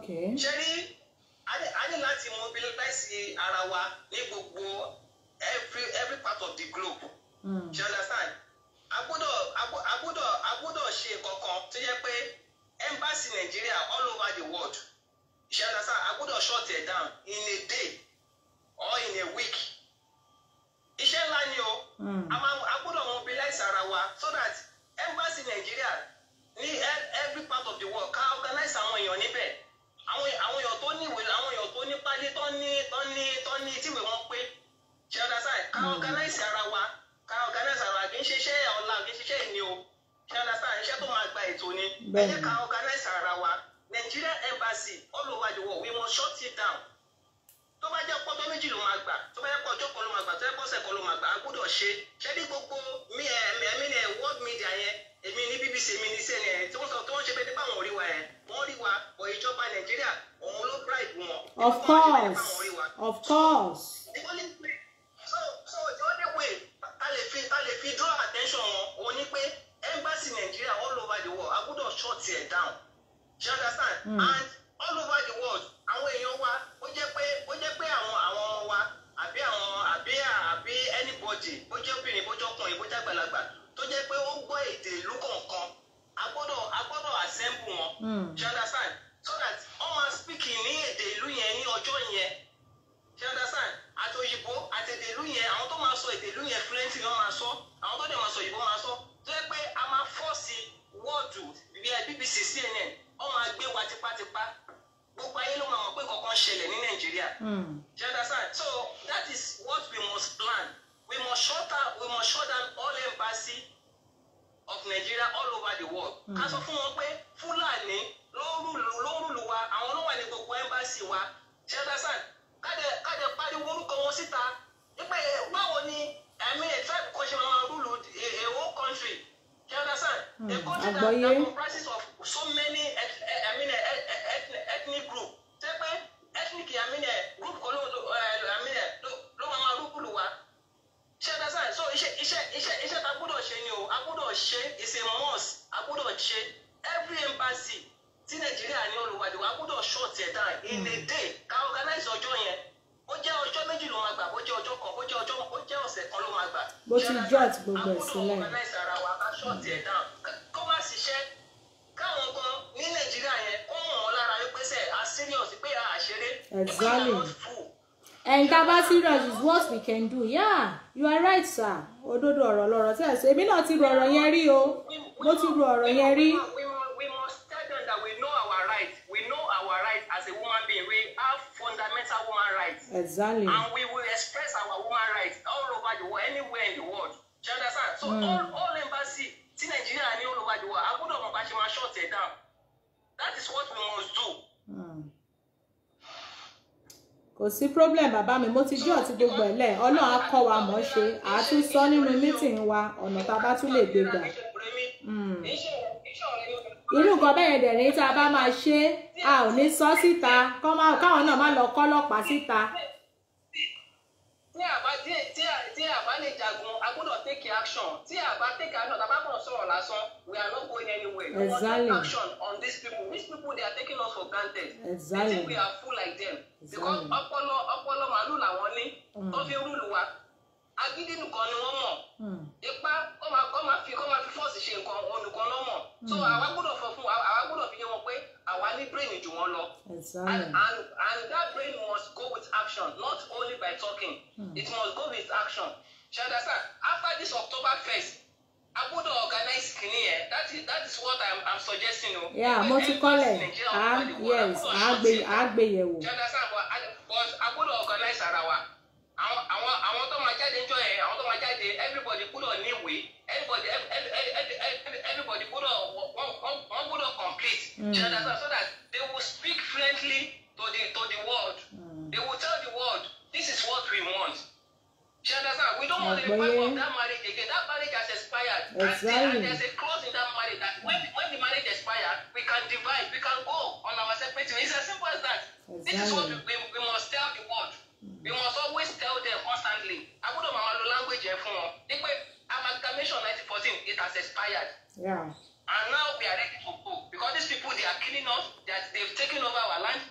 Ṣé rí, a ní láti mobilize ara wa ní gbogbo every part of the globe. You understand? A gbọ́dọ̀ ṣe kankan tó jẹ́ pé embassy Nigeria all over the world. You understand? A gbọ́dọ̀ shut it down in a day or in a week. Iṣẹ́ ńlá ni o. A gbọ́dọ̀ mobilize ara wa so that embassy Nigeria ní every part of the world ká organize àwọn èèyàn níbẹ̀. Àwọn èèyàn tó ní ìwé, àwọn èèyàn tó ní pálí, tó ní tíwèé wọn pé. You understand? Ká organize ara wa. Ká organize ara wa, kì í ṣe iṣẹ́ ọ̀la, kì í ṣe iṣẹ́ ìní o. You understand? Iṣẹ́ tó máa gba ètò ni. Ẹ jẹ́ ká organize ara wa. Nigeria embassy all over the world, we must shut it down. Tó bá jẹ́ pọ́jọ́ méjì ló máa gbà, tó bá jẹ́ pọ́jọ́ kan ló máa gbà, tó jẹ́ pọ́sẹ̀ kan ló máa gbà, a gbọ́dọ̀ ṣe. Ṣé ní gbogbo ẹ̀mí ni world media yẹn, èmi ní BBC, èmi ní CNN, tí wọ́n sọ tí wọ́n ṣe bẹ́ẹ̀ nípa àwọn orí wa yẹn, wọ́n rí wa, bọ̀ ìjọba Nàìjíríà, òun ló bribe wọn. Of course, of course. So the only way ta lè fi draw attention wọn, òun ni pé embassy Nigeria all over the world, a gbọ́dọ̀ shut it down. You understand? And all over the world, àwọn èèyàn wa, ó jẹ́ pé àwọn ọmọ wa, àbí àwọn àbí anybody, bó jẹ́ obìnrin, bó jẹ́ ọkùnrin, bó jẹ́ àgbàlagbà, tó jẹ́ pé ó gbọ́ èdè ìlú kọ̀ọ̀kan, a gbọ́dọ̀ assemble wọn. You understand? So that wọ́n máa speak ní èdè ìlú yẹn ní ọjọ́ yẹn. You understand? Àti òyìnbó àti èdè ìlú yẹn, àwọn tó máa sọ èdè ìlú yẹn fluently wọ́n máa sọ, àwọn tó dẹ̀ máa sọ òyìnbó máa sọ, tó jẹ́ pé a máa force wọ́ọ̀dù bíi BBC, CNN, wọ́n máa gbé wa tipátipá. Gbogbo ayé ló máa mọ̀ pé kankan ṣẹlẹ̀ ní Nàìjíríà. You understand? So that is what we must plan. We must shut down all embassy of Nigeria all over the world. Ká sọ fún wọn pé Fúlàní ló rúlu wa, àwọn ló wà ní gbogbo embassy wa. You understand? Ká dẹ̀ pariwo orúkọ wọn síta. Nípa báwo ni ẹ̀mí tribe kan ṣe máa rúlu a whole country? You understand? A country that comprises of so many ethnic group. Ṣé pé ethnic group kan ló máa rúlu wa? Ṣé understand? So iṣẹ́ ta gbọ́dọ̀ ṣe ni o, a gbọ́dọ̀ ṣe, it's a must, a gbọ́dọ̀ ṣe. Every embassy tí Nàìjíríà ní olùwàdìwà, a gbọ́dọ̀ shut it down in a day. Ká organize ọjọ́ yẹn. Ó jẹ́ ọjọ́ méjì ló máa gbà, bó jẹ́ ọjọ́ kan, bó jẹ́ ọ̀sẹ̀ kan ló máa gbà. Bó ti jot gbogbo ẹ̀ sílẹ̀. A gbọ́dọ̀ organize ara wa, ká shut it down. Kó má ṣiṣẹ́, káwọn kan ní Nàìjíríà yẹn kó mọ̀ wọ́n lára wípé sẹ́ a serious pé a ṣeré. Exactly. And taba serious is what we can do. Yeah, you are right, sir. Òdodo ọ̀rọ̀ lọ̀rọ̀ tí ẹ sọ. Èmi náà ti ro ọ̀rọ̀ yẹn rí o. Mo ti ro ọ̀rọ̀ yẹn rí. We must tell them that we know our rights. We know our rights as a human being. We have fundamental human rights. Exactly. And we will express our human rights all over the world, anywhere in the world. Do you understand? So all embassy tí Nigeria ní all over the world, a gbọ́dọ̀ mọ̀ bá ṣe máa shut it down. That is what we must do. Kò sí problem bàbá mi, mo ti jọ́ ọ̀tí gbogbo ẹ̀ lẹ̀, Ọlọ́run á kọ́ wa mọ̀ ṣe, àá tún sọ nínú mítìn wa ọ̀nà tá a bá tún lè gbé gbà. Irú nǹkan bẹ́ẹ̀ dẹ̀ ní tá a bá máa ṣe, a ò ní sọ síta, káwọn náà má lọ kọ́ ọlọ́pàá síta. Tí a bá lè jagun, a gbọ́dọ̀ take action. Tí a bá take action, tá a bá kàn sọ̀rọ̀ lásán, we are not going anywhere. We must take action on these people. These people, they are taking us for granted. Exactly. They think we are fool like them. Because ọpọlọ màálù làwọn ní, tó fi rúlu wa. Agídí nìkan ni wọ́n mọ̀. Ipá kọ́ máa fi fọ́ọ̀sì ṣe nǹkan onìkan lọ́ mọ̀. So àwa gbọ́dọ̀ fọ fún àwa gbọ́dọ̀ fi yé wọn pé àwa ní brain jù wọ́n lọ. And that brain must go with action, not only by talking. It must go with action. You understand? After this October 1st, a gbọ́dọ̀ organize kìíní yẹn. That is what I'm suggesting o. Yeah, mo ti kọ́lẹ̀. Yes, àgbéyẹ̀wò. You understand? But a gbọ́dọ̀ organize ara wa. Àwọn tó máa jáde ńjọ́ yẹn, àwọn tó máa jáde, everybody gbọ́dọ̀ ní ìwé, everybody gbọ́dọ̀ wọ́n gbọ́dọ̀ complete. You understand? So that they will speak fluently to the world. They will tell the world, this is what we want. You understand? We don't want to be part of that marriage again. That marriage has expired. Exactly. And there's a clause in that marriage that when the marriage expires, we can divide, we can go on our separate ways. It's as simple as that. Exactly. This is what we must tell the world. We must always tell them constantly. I wouldn't know the language fún wọn. Nípa amalgamation 1914, it has expired. Yeah. And now we are ready to go. Because these people, they are killing us. They've taken over our land.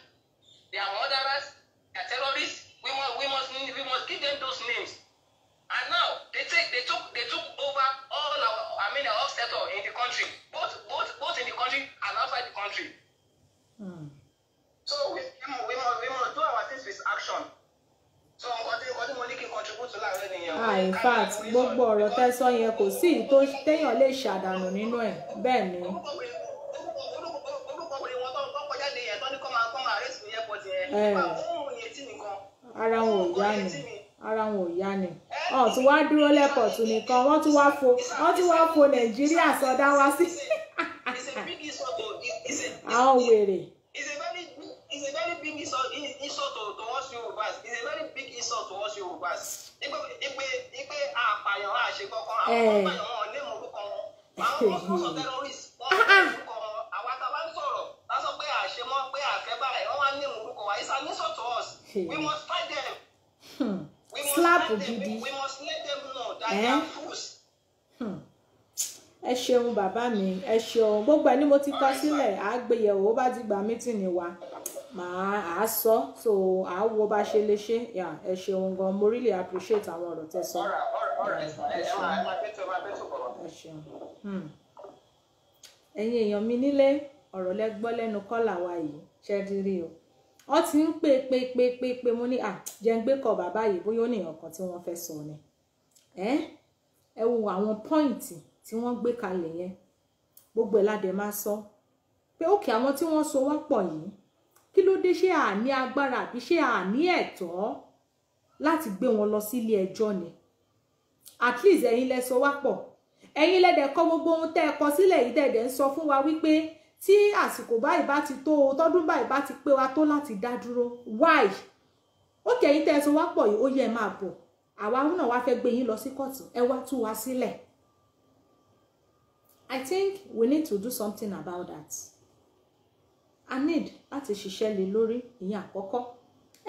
ancestor in the country, both in the country and outside the country. So we must do our things with action. So nǹkan tí mo ní kí n contribute láàárọ̀ nìyẹn. Ah, in fact, gbogbo ọ̀rọ̀ tẹ́ sọ yẹn kò sí èyí tó téèyàn lè ṣàdànù nínú ẹ̀, bẹ́ẹ̀ ni. Orúkọ wèrè wọn tó ń kọjá lé yẹn tó ní kọ́ máa arrest ní airport yẹn. Ohun yẹn tí nìkan. Ara wọn ò yá ni, ara wọn ò yá ni. Ọ̀ tún wá dúró lẹ́pọ̀tù nìkan, wọ́n tún wá fo Nàìjíríà sọdá wá sí. Àwọn wèrè. It's a very big insult to us Yorubas. It's a very big insult to us Yorubas. Ipe àpàyàn àṣẹ kankan, àwọn àpàyàn wọn ní orúkọ wọn. Àwọn sponsor terrorists wọn ní orúkọ wọn. Àwa tá a bá ń sọ̀rọ̀, tá a sọ pé àṣẹ mọ́ pé àfẹ́ báyìí, wọ́n wá ní orúkọ wa. It's an insult to us. We must fight them. We must Slap fight them. gidi. We must let them know that they are fools. Ẹ ṣeun bàbá mi, ẹ ṣeun. Gbogbo ẹ ni mo ti kọ sílẹ̀, à á gbéyẹ̀wò ó bá ti gba mítìnì wa. Màá á sọ, so à á wo bá ṣe lè ṣe. Ẹ ṣeun gan, mo really appreciate àwọn ọ̀rọ̀ tẹ́ sọ. Ẹ ṣeun. Ẹ̀yin èèyàn mi nílé, ọ̀rọ̀ lẹ gbọ́ lẹ́nu kọ́là wa yìí, ṣe ti rí o. Wọ́n ti ń pè pé pé pé pé mo ní à jẹ́ ń gbé kọ bàbá yìí bóyá ó ní nǹkan tí wọ́n fẹ́ sọ ni. Ẹ wo àwọn pọ́ìntì tí wọ́n gbé kalẹ̀ yẹn, gbogbo ẹ̀ ládẹ máa sọ pé òkè àwọn tí wọ́n so wá pọ̀ yìí, kí ló dé, ṣé a ní agbára àbí ṣé a ní ẹ̀tọ́ láti gbé wọn lọ sílé ẹjọ́ ni? At least ẹ̀yin lẹ so wá pọ̀, ẹ̀yin lẹ dẹ̀ kọ gbogbo ohun tẹ́ ẹ kọ sílẹ̀ yìí, tẹ́ ẹ dẹ̀ ń sọ fún wa wípé tí àsìkò báyìí bá ti tó, tọ́dún báyìí bá ti pé wa tó láti dá dúró. Why? Òkè ẹ̀yin tẹ́ ẹ so wá pọ̀ yìí, ó yẹ máa bọ̀, àwa náà wá fẹ́ gbé yín lọ sí kóòtù, ẹ wá tú wa sílẹ̀. I think we need to do something about that. I need láti ṣiṣẹ́ lé lórí, ìyẹn àkọ́kọ́.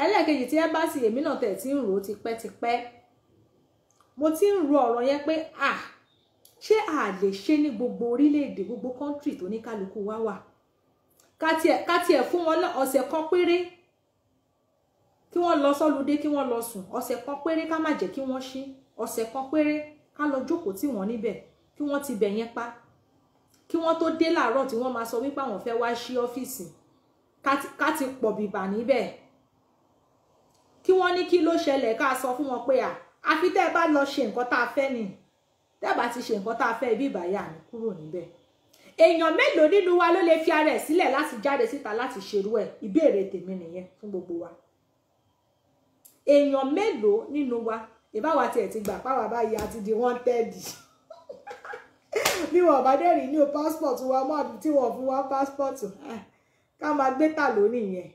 Ẹlẹ́ẹ̀kejì tí ẹ́mbásì èmi náà tẹ̀ tí ń rò tipẹ́tipẹ́. Mo ti ń ro ọ̀rọ̀ yẹn pé à ṣé a lè ṣe ní gbogbo orílẹ̀-èdè, gbogbo kọ́ńtírì tó ní kálukú wá wà. Ká tiẹ̀ fún wọn ọ̀sẹ̀ kan péré kí wọ́n lọ sọ́ludé, kí wọ́n lọ sùn. Ọ̀sẹ̀ kan péré, ká má jẹ́ kí wọ́n ṣí. Ọ̀sẹ̀ kan péré ká lọ jókòó tì wọ́n níbẹ̀, kí wọ́n ti bẹ̀ yẹn pa. Kí wọ́n tó dé láàárọ̀ tí wọ́n máa sọ wípé àwọn fẹ́ wá ṣí ọ́fíìsì, ká ti pọ̀ bìbà níbẹ̀. Kí wọ́n ní kí ló ṣẹlẹ̀, ká sọ fún wọn pé à àfi tẹ́ ẹ bá lọ ṣe nǹkan tá a fẹ́ ni, tẹ́ ẹ bá ti ṣe nǹkan tá a fẹ́, ibi ìbáyà ni kúrò níbẹ̀. Èèyàn mélòó nínú wa ló lè fi ara ẹ̀ sílẹ̀ láti jáde síta láti ṣerú ẹ̀? Ìbéèrè tèmi nìyẹn fún gbogbo wa. Èèyàn mélòó nínú wa, ìbáwa tiẹ̀ ti gbà páwa báyìí àti di wanted. Bí wọn bá dé rí ní o passport wa mọ́ àbí tí wọ́n fún wa passport, ká máa gbé tà lónìí yẹn.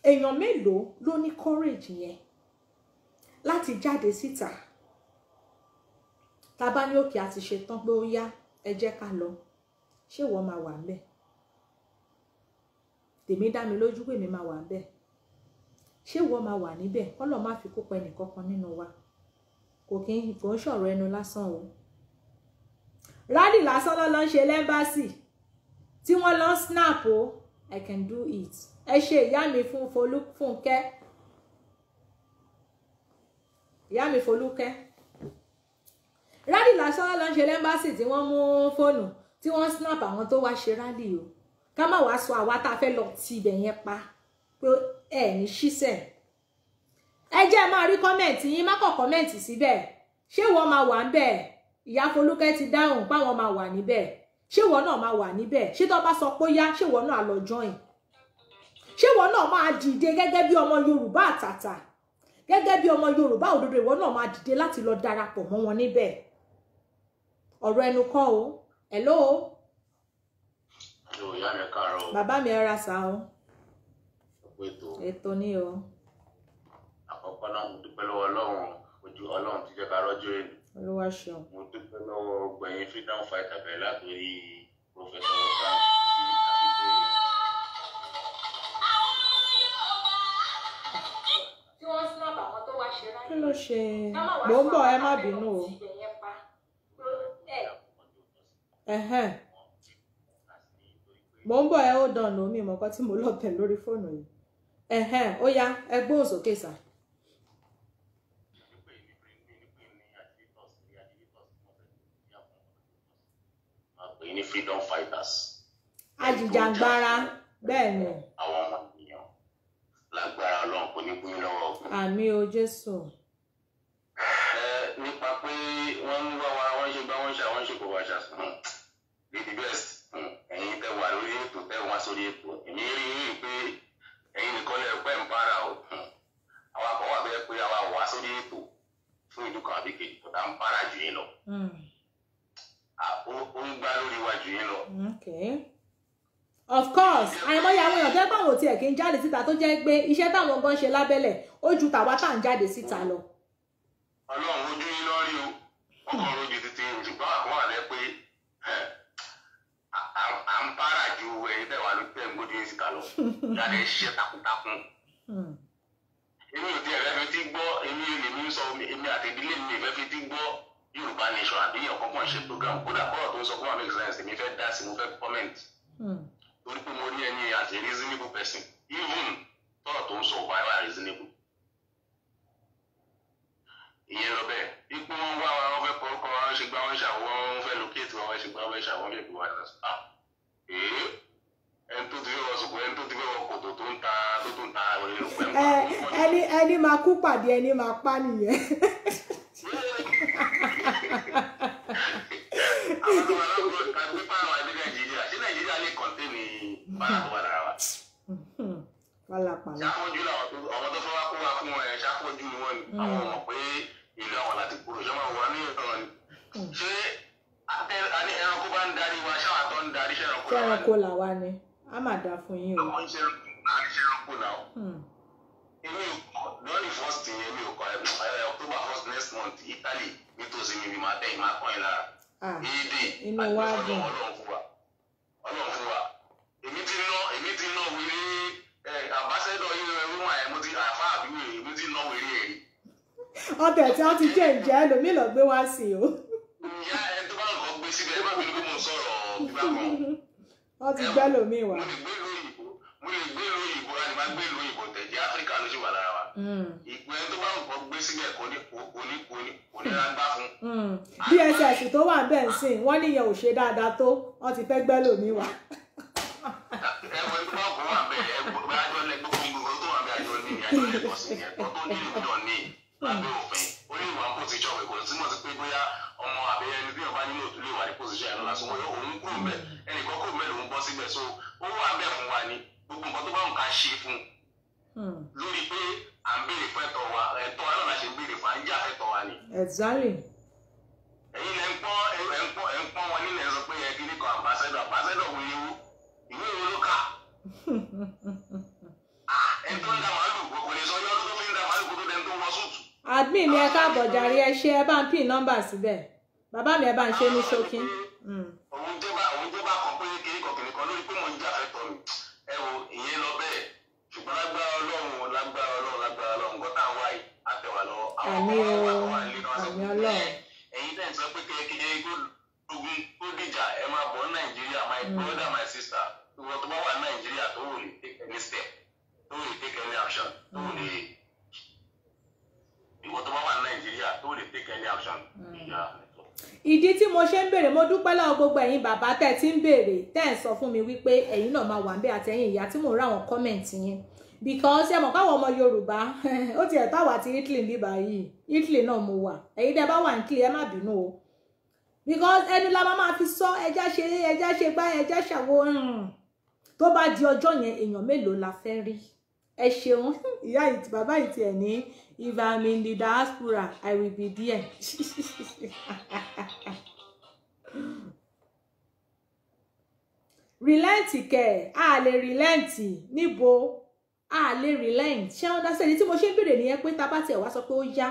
Èèyàn mélòó ló ní courage yẹn láti jáde síta? Tá bá ní òkè àti ṣetán pé ó yá, ẹ jẹ́ ká lọ, ṣé ìwọ máa wà ńbẹ̀? Tèmi dá mi lójú pé èmi máa wà ńbẹ̀. Ṣé ìwọ máa wà níbẹ̀? Kọ́lọ̀ má fi kópa ẹnìkankan nínú wa. Kò kí n kò ń ṣọ̀rọ̀ ẹnu lásán o. Rally lásán ló lọ ń ṣe lẹ́mbàsì tí wọ́n lọ ń snap o. I can do it. Ẹ ṣe ìyá mi fún Folúfúnkẹ́. Ìyá mi Folúkẹ́. Rally lásán ló ń ṣe lẹ́mbàsì tí wọ́n mú fóònù tí wọ́n snap àwọn tó wá ṣe rally o. Ká má wàá sọ àwa tá a fẹ́ lọ ti ibẹ̀ yẹn pa pé ẹ ní ṣíṣẹ̀. Ẹ jẹ́ máa rí kọ́mẹ̀ntì yín, má kọ̀ kọ́mẹ̀ntì síbẹ̀. Ṣé wọ́n máa wà ń bẹ̀? Ìyá Folúkẹ́ ti dáhùn páwọn máa wà níbẹ̀. Ṣé ìwọ náà máa wà níbẹ̀? Ṣé tó bá sọ pé yá, ṣé ìwọ náà lọ join? Ṣé ìwọ náà máa dìde gẹ́gẹ́ bí ọmọ Yorùbá àtàtà? Gẹ́gẹ́ bí ọmọ Yorùbá òdodo, ìwọ náà máa dìde láti lọ darapọ̀ mọ́ wọn níbẹ̀. Ọ̀rọ̀ ẹnu kọ́ o. Hello. Hello, ìyá mi káàárọ̀ o. Bàbá mi ẹ ra sá o. Ètò. Ètò ni o. Àkọ́kọ́ náà mo dúpẹ́ lọ́wọ́ Ọlọ́run, ojú Ọlọ́run ti jẹ́ ká rọ́jò èlò. Olúwa ṣeun. Mo dúpẹ́ lọ́wọ́ gbẹ̀yìn freedom fighter bẹ̀rẹ̀ látòrí Professor Frank Akíntóyè. Tí wọ́n snap àwọn tó wá ṣe rally. Kí ló ṣe? Mò ń bọ̀, ẹ má bínú o. Mò ń bọ̀, ẹ ó dàn lómi mọ̀ nǹkan tí mo lọ tẹ̀ lórí fóònù yìí. Ó yá, ẹ gbóhùn sókè sà. ní freedom fighters. Ajìjàngbara, bẹ́ẹ̀ ni. Àwọn ọmọ ènìyàn lágbára Ọlọ́run kò ní kú yín lọ́wọ́ ọkùnrin. Àmín o Jésù. Nípa pé wọ́n ń wá wa, wọ́n ṣe gbá, wọ́n ṣe àwọn ṣe kò wá ṣàṣùn. Lady Best, ẹ̀yin tẹ́ wà lórí ètò, tẹ́ wá sórí ètò, èmi rí i pé ẹ̀yin nìkan lè pẹ́ ń bára o. Àwa kan wà bẹ́ẹ̀ pé àwa wà sórí ètò fún ìlú kan àbí kejì, kò tá ń bára jù yín lọ. Ó ń gbá lórí wa jù yín lọ. Okay. Of course, àìmọye àwọn èèyàn tẹ́ pàwọn tiẹ̀ kí ń jáde síta tó jẹ́ pé iṣẹ́ táwọn gan ṣe lábẹ́lẹ̀ ó ju tàwa tá à ń jáde síta lọ. Ọlọ́run ojú yín lọ́rí o, ọkọ̀ ojú títí, ṣùgbọ́n àkọ́wà lẹ́ pé à ń bára ju ẹ̀yin tẹ́ wà ló tẹ́ ń gbójú yín síta lọ. Jáde ṣiṣẹ́ takuntakun. Èmi ò tiẹ̀ fẹ́ fi tí gbọ́, èmi lèmi ń sọ, èmi àti ìdílé mi fẹ́ fi tí gbọ́ Yorùbá Nation àbí ọ̀kọ̀ọ̀kan ṣe program. Kódà kọ́rọ̀ tó ń sọ fún wa make sense, èmi fẹ́ dá sí, mo fẹ́ comment. Torí pé mo rí ẹni as a reasonable person, even tọ́rọ̀ tó ń sọ wà wà reasonable. Ìyẹn lọ bẹ́ẹ̀, ipò wọn wá wa, wọ́n fẹ́ kọ́kọ́ wọn ṣe gbá, wọn ṣàwọ́, wọn fẹ́ locate wọn, wọ́n ṣe gbá, wọn ṣàwọ́, wọn fẹ́ gbé wọn lọ. Ẹni tó ti fẹ́ wọ sùkú, ẹni tó ti fẹ́ wọ kòtò tó ń ta tó tó ń ta erùpẹ̀ ń pa. Ẹni máa kú pàdé ẹni máa pa nìyẹn. Àwọn tó wà lọ́gbọ̀n ká gbé pàrọ̀ àbí Nàìjíríà, ṣé Nàìjíríà lè kọ̀ntẹ́nì bára tó wà lára wa? Pálapàla. Ṣàfọ́jú làwọn tó fẹ́ wá kó wa fún ẹ, ṣàfọ́jú ni wọ́n ni. Àwọn mọ̀ pé ìlú àwọn láti kúrò, ṣé máa wà ní ìran ni? Ṣé ẹranko bá ń darí wa, ṣáà tó ń darí ṣẹ́ranko làwa ni? A máa dá fún yín o. Àwọn iṣẹ́ ẹranko náà. Èmi ò kọ́ lọ́ọ̀nì first yẹn, èmi ò kọ́ October 1st next month, Italy nítòsí mi bí máa tẹ̀ ìmá kọ́ yín lára. Èdè inú wa dùn. Ọlọ́run fún wa. Ọlọ́run fún wa. Èmi ti ná wèrè àbáṣẹ́dọ̀ yìí rẹ̀ wíwọ̀n ẹ̀, mo ti àfa àbí wèrè, èmi ti ná wèrè ẹ̀ rí. Ọbẹ̀ tí wọ́n ti jẹ́ ìjẹ́ ẹlòmíì lọ gbé wá sí o. Ìyá ẹni tó bá nǹkan gbé síbẹ̀, ẹ má bínú pé mo sọ̀rọ̀ gbígbà kan. Wọ́n ti gbẹ́ lòmíì wá. Mo lè gbé ìlú òyìnbó, mo lè gbé ìlú òyìnbó, a lè má gbé ìlú òyìnbó tẹ̀jẹ́ Áfíríkà ló ṣì wà lára wa. Ìpín ẹni tó bá nǹkan gbé síbẹ̀ kò ní rágbá fún. DSS tó wà bẹ́ẹ̀ ń sìn, wọ́n níyẹn ò ṣe dáadáa tó, wọ́n ti fẹ́ gbẹ́ lòmíì wá. Ẹ̀wọ̀n tó bá kó wà bẹ́ẹ̀, ẹgbẹ́ àjọ lẹ́gbẹ́ gbogbo tó wà bẹ́ẹ̀ àjọ ní àjọ lẹ́kọ̀ọ́ sí ẹ̀kọ́ tó ní ìlú ní lábẹ́ òfin. Ó ní ìwà pòsíṣọ̀ rẹ̀ kò túmọ̀ sí pé bóyá ọmọ àbí ẹni tí ọba nínú òtún lè wà ní pòsíṣọ̀ ẹ̀ lọ́la sọ wọ́n òun kúrò bẹ́ẹ̀, ẹnìkan kúrò bẹ́ẹ̀ lòun bọ́ síbẹ̀, so ó wà bẹ́ẹ̀ fún wa ni gbogbo nǹkan tó bá nǹkan ṣe fún lórí pé à ń béèrè fún ẹ̀tọ́ wa, ẹ̀tọ́ wa náà la ṣe ń béèrè fún, à ń jà fẹ́tọ́ wa ni. Exactly. Ẹ̀yin lẹ ń pọ́n ẹ̀ ń pọ́n wọn nílẹ̀ sọ pé ẹ kí ní kan àmbásẹ́dọ̀ àmbásẹ́dọ̀ wo ewu ìwé ìwé ló kà. Ẹni tó ń da màálù kò lè sọ yọ́dún tó fi ń da màálù kó tó dẹni tó wọ súùtù. Admin mi ẹ káàbọ̀ jàre, ẹ ṣe ẹ bá ń pín nọ́mbà síbẹ̀, bàbá mi ẹ bá ń ṣe ní ṣókí. Òun jẹ́ bá kan pé kìnìkan kìnìkan lórí pé mò ń jà fẹ́tọ́ mi, ẹ wo ìyẹn lọ bẹ́ẹ̀, ṣùgbọ́n lágbára Ọlọ́run lágbára Ọlọ́run lágbára Ọlọ́run nǹkan tá à ń wá yìí á tẹ̀ wá lọ́wọ́. Àmín o, àmín Ọlọ́run. Ẹ̀yin tẹ̀ ń sọ pé kékeré ogun tó dìjà ẹ máa bọ̀ ní Nàìjíríà, my brother my sister, ìwọ tó bá wà ní Nàìjíríà tó wò lè take any step, tó wò lè take any action, tó wò lè ìwọ tó bá wà ní Nàìjíríà tó lè take any action. Ìdí tí mo ṣe ń béèrè, mo dúpẹ́ lọ́wọ́ gbogbo ẹ̀yin bàbá tẹ́ ti ń béèrè, tẹ́ ń sọ fún mi wípé ẹ̀yin náà máa wà ń bẹ̀ àtẹ̀yìn ìyá tí mò ń ráwọn kọ́mẹ̀ntì yẹn, because ẹ mọ̀ káwọn ọmọ Yorùbá ó ti ẹ̀ táwa ti Italy ń bíbá yìí, Italy náà mo wà, ẹ̀yin tẹ́ bá wà ní Italy ẹ má bínú o, because ẹnu la máa fi sọ, ẹja ṣe ẹja ṣe gbá ẹja ṣàwo, tó bá di ọjọ́ yẹn èèyàn mélòó la fẹ́ rí. Ẹ ṣeun ìyá ìtì bàbá ìtì ẹ̀ ní if I'm in the diaspora I will be there. Relent kẹ̀, a lè relent níbo, a lè relent. Ṣé wọ́n dáṣẹ́ ní tí mo ṣe ń béèrè nìyẹn pé tá bá tiẹ̀ wá sọ pé ó yá,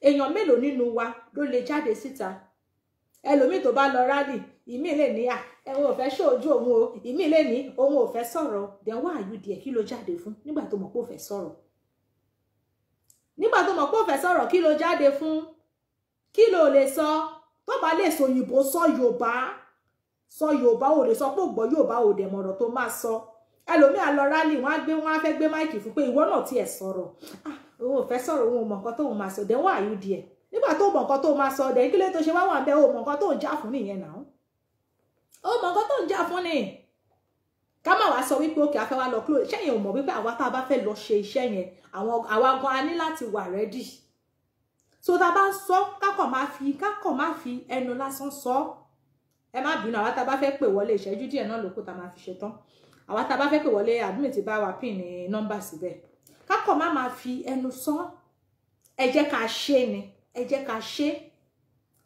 èèyàn mélòó nínú wa ló lè jáde síta? Ẹlòmíì tó bá lọ rálì, ìmíì lè ní à ẹ̀hún ò fẹ́ ṣojú òun o, ìmíì lè ní òun ò fẹ́ sọ̀rọ̀. Then why are you there? Kí ló jáde fún nígbà tó mọ̀ pé ò fẹ́ sọ̀rọ̀? Nígbà tó mọ̀ pé ò fẹ́ sọ̀rọ̀, kí ló jáde fún? Kí ló lè sọ? Tó bá lè sọ òyìnbó, sọ Yorùbá, sọ Yorùbá. Ò lè sọ pé ò gbọ́ Yorùbá, ò dẹ̀ mọ̀rọ̀ tó máa sọ. Ẹlòmíì á lọ rálì, wọ́n á gbé, wọ́n á fẹ́ gbé máìkì fún pé ìwọ náà tiẹ̀ sọ̀rọ̀. Ah, òun ò fẹ́ sọ̀rọ̀, òun ò mọ̀ nǹkan tóun máa sọ. Then why are you there? Nígbà tó mọ̀ nǹkan tó máa sọ, dẹ̀ kí ló tó ṣe wá wà ń bẹ́, ò mọ̀ nǹkan tó ń jà fún nìyẹn náà. Ó mọ nǹkan tó ń jà fún ni. Ká má wá sọ wípé òkè afẹ́ wa lọ close. Ṣẹ́yìn ò mọ̀ wípé àwa tá a bá fẹ́ lọ ṣe iṣẹ́ yẹn, àwa gan a ní láti wà ready. So tá a bá ń sọ, kákọ̀ má fi ẹnu lásán sọ. Ẹ má bínú, àwa tá a bá fẹ́ pè wọlé ìṣẹ́jú díẹ̀ náà lókù tá a máa fi ṣe tán. Àwa tá a bá fẹ́ pè wọlé, admin ti bá wa pin ní nọ́mbà síbẹ̀. Kákọ̀ má máa fi ẹnu sọ. Ẹ jẹ́ ká ṣe ni, ẹ jẹ́ ká ṣe.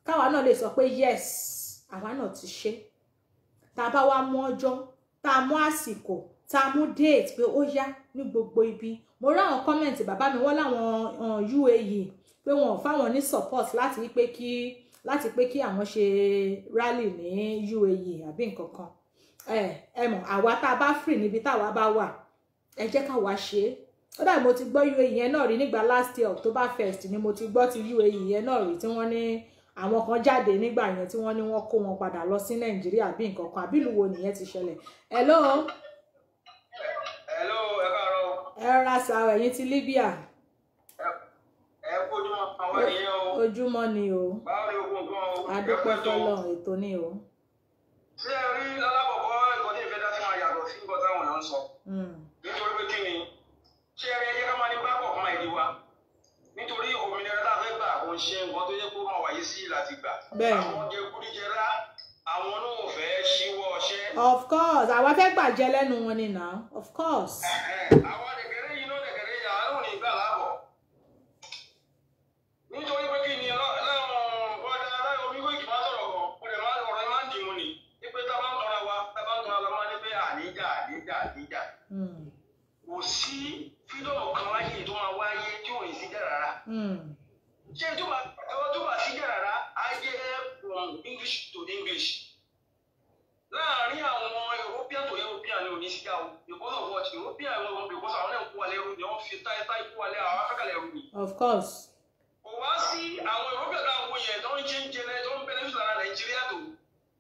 Káwa náà lè sọ pé yes, àwa náà ti ṣe. Tá a bá wá mú ọjọ́, tá a mú àsìkò, tá a mú date pé ó yá ní gbogbo ibi. Mo rí àwọn comment bàbá mi, wọ́n láwọn UAE pé wọn ò fáwọn ní support láti pé kí àwọn ṣe rally ní UAE àbí nǹkan kan. Ẹ mọ̀, àwa tá a bá free níbi táwa bá wà, ẹ jẹ́ ká wá ṣe é. Ó dà, mo ti gbọ́ UAE yẹn náà rí nígbà last year October 1st ni mo ti gbọ́ ti UAE yẹn náà rí, tí wọ́n ní àwọn kan jáde nígbà yẹn tí wọ́n ní wọ́n kó wọn padà lọ sí Nàìjíríà bí nǹkan kan, àbí ìlú wo nìyẹn ti ṣẹlẹ̀. Hello. Hello, ẹ káàárọ̀. Ẹ ra sa ẹ̀yin ti Libya. Ẹ kú ojúmọ́ àwọn ènìyàn o. Ojúmọ́ ni o. Báwo ni ogun gan o? Adúpẹ́ fọ́lọ́run, ètò ni o. Ṣé ẹ rí alákọ̀ọ́kọ́ nǹkan tí ìfẹ́ dá sí máa yàtọ̀ sí nǹkan táwọn èèyàn ń sọ? Nítorí pé kí ni? Ṣé ẹ rí ẹ jẹ́ ká máa ní bá kọ̀ọ̀kan máa ìdí wa? Nítorí òmìnira tá a fẹ́ gbà kò ń ṣe nǹkan tó yẹ kó máa wáyé sí láti gbà. Àwọn jẹgúdújẹrá, àwọn náà ò fẹ́ ṣíwọ́ ọṣẹ́. Of course, àwa fẹ́ gbàjẹ́ lẹ́nu wọn ni now, of course. Àwọn dẹ̀kẹ̀rẹ́ yìí náà dẹ̀kẹ̀rẹ́ yìí àwọn ò ní gbà láàbọ̀. Nítorí pé kí ni láwọn bọ́dá láwọn omi wíìkì máa sọ̀rọ̀ gan, ó dẹ̀ máa ọ̀rọ̀ máa ń dìmú ni. Wípé tá a bá ń tọra wa, tá a bá ń tọra wa máa ní pé àníjà àníjà àníjà. Kò sí fídọ̀mù kan láyé tó máa wáyé tí ò ní sí jà rárá. Ṣé tó bá sí jà rárá, á jẹ́ from English to English. Láàárín àwọn European to European ni ò ní sí jà o. Because of what? European wọn because àwọn náà ń kó wa lẹ́rú ni, wọ́n fi táyé táyé kó wa lẹ́rú, àwọn Áfíríkà lẹ́rú ni. Of course. Kò wá sí àwọn European táwọn yẹn tó ń ṣe ń jẹ tó ń benefit lára Nàìjíríà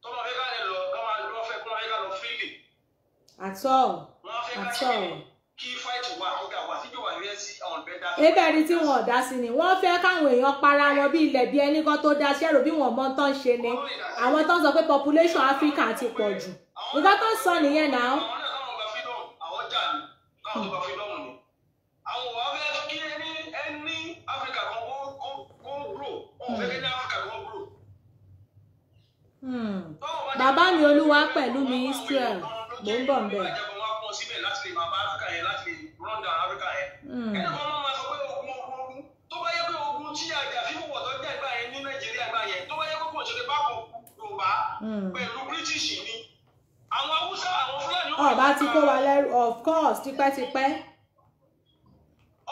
tó máa fẹ́ ká lè lọ, ká máa lọ fẹ́ kó máa fẹ́ ká lọ freely. At all. Wọ́n fẹ́ ká At ṣe all. kí fight wà kíkà wà síjọ wà ní ẹsí àwọn ìbẹ́ dá. Ebe ẹni tí wọn ò dá sí ni wọ́n fẹ́ káwọn èèyàn para wọn bí ilẹ̀ bí ẹni kan tó dá ṣẹ́rò bí wọ́n mọ tán ṣe ni. Àwọn tó ń sọ pé population Africa ti pọ̀ jù. Nǹkan tó ń sọ nìyẹn náà. Àwọn náà táwọn gba freedom, àwọn jà ní káwọn tó gba freedom ni. Àwọn wà fẹ́ kí ẹni Africa kan kó grow, wọn ò fẹ́ kí ní Africa kan grow. Bàbá mi Olúwa pẹ̀lú mi Israel, mò ń bọ̀ ń bẹ̀. Ẹnì kan máa sọ pé ogun ogun ogun tó bá yẹ pé ogun tí àjà fífò wọ̀tọ́ jà ìgbà yẹn ní Nàìjíríà ìgbà yẹn tó bá yẹ pé kò ṣe pé bákan Yorùbá pẹ̀lú British ni àwọn Haúsá àwọn Fúlàní. Ọba ti kó wa lẹ́rú, of course, tipẹ́tipẹ́.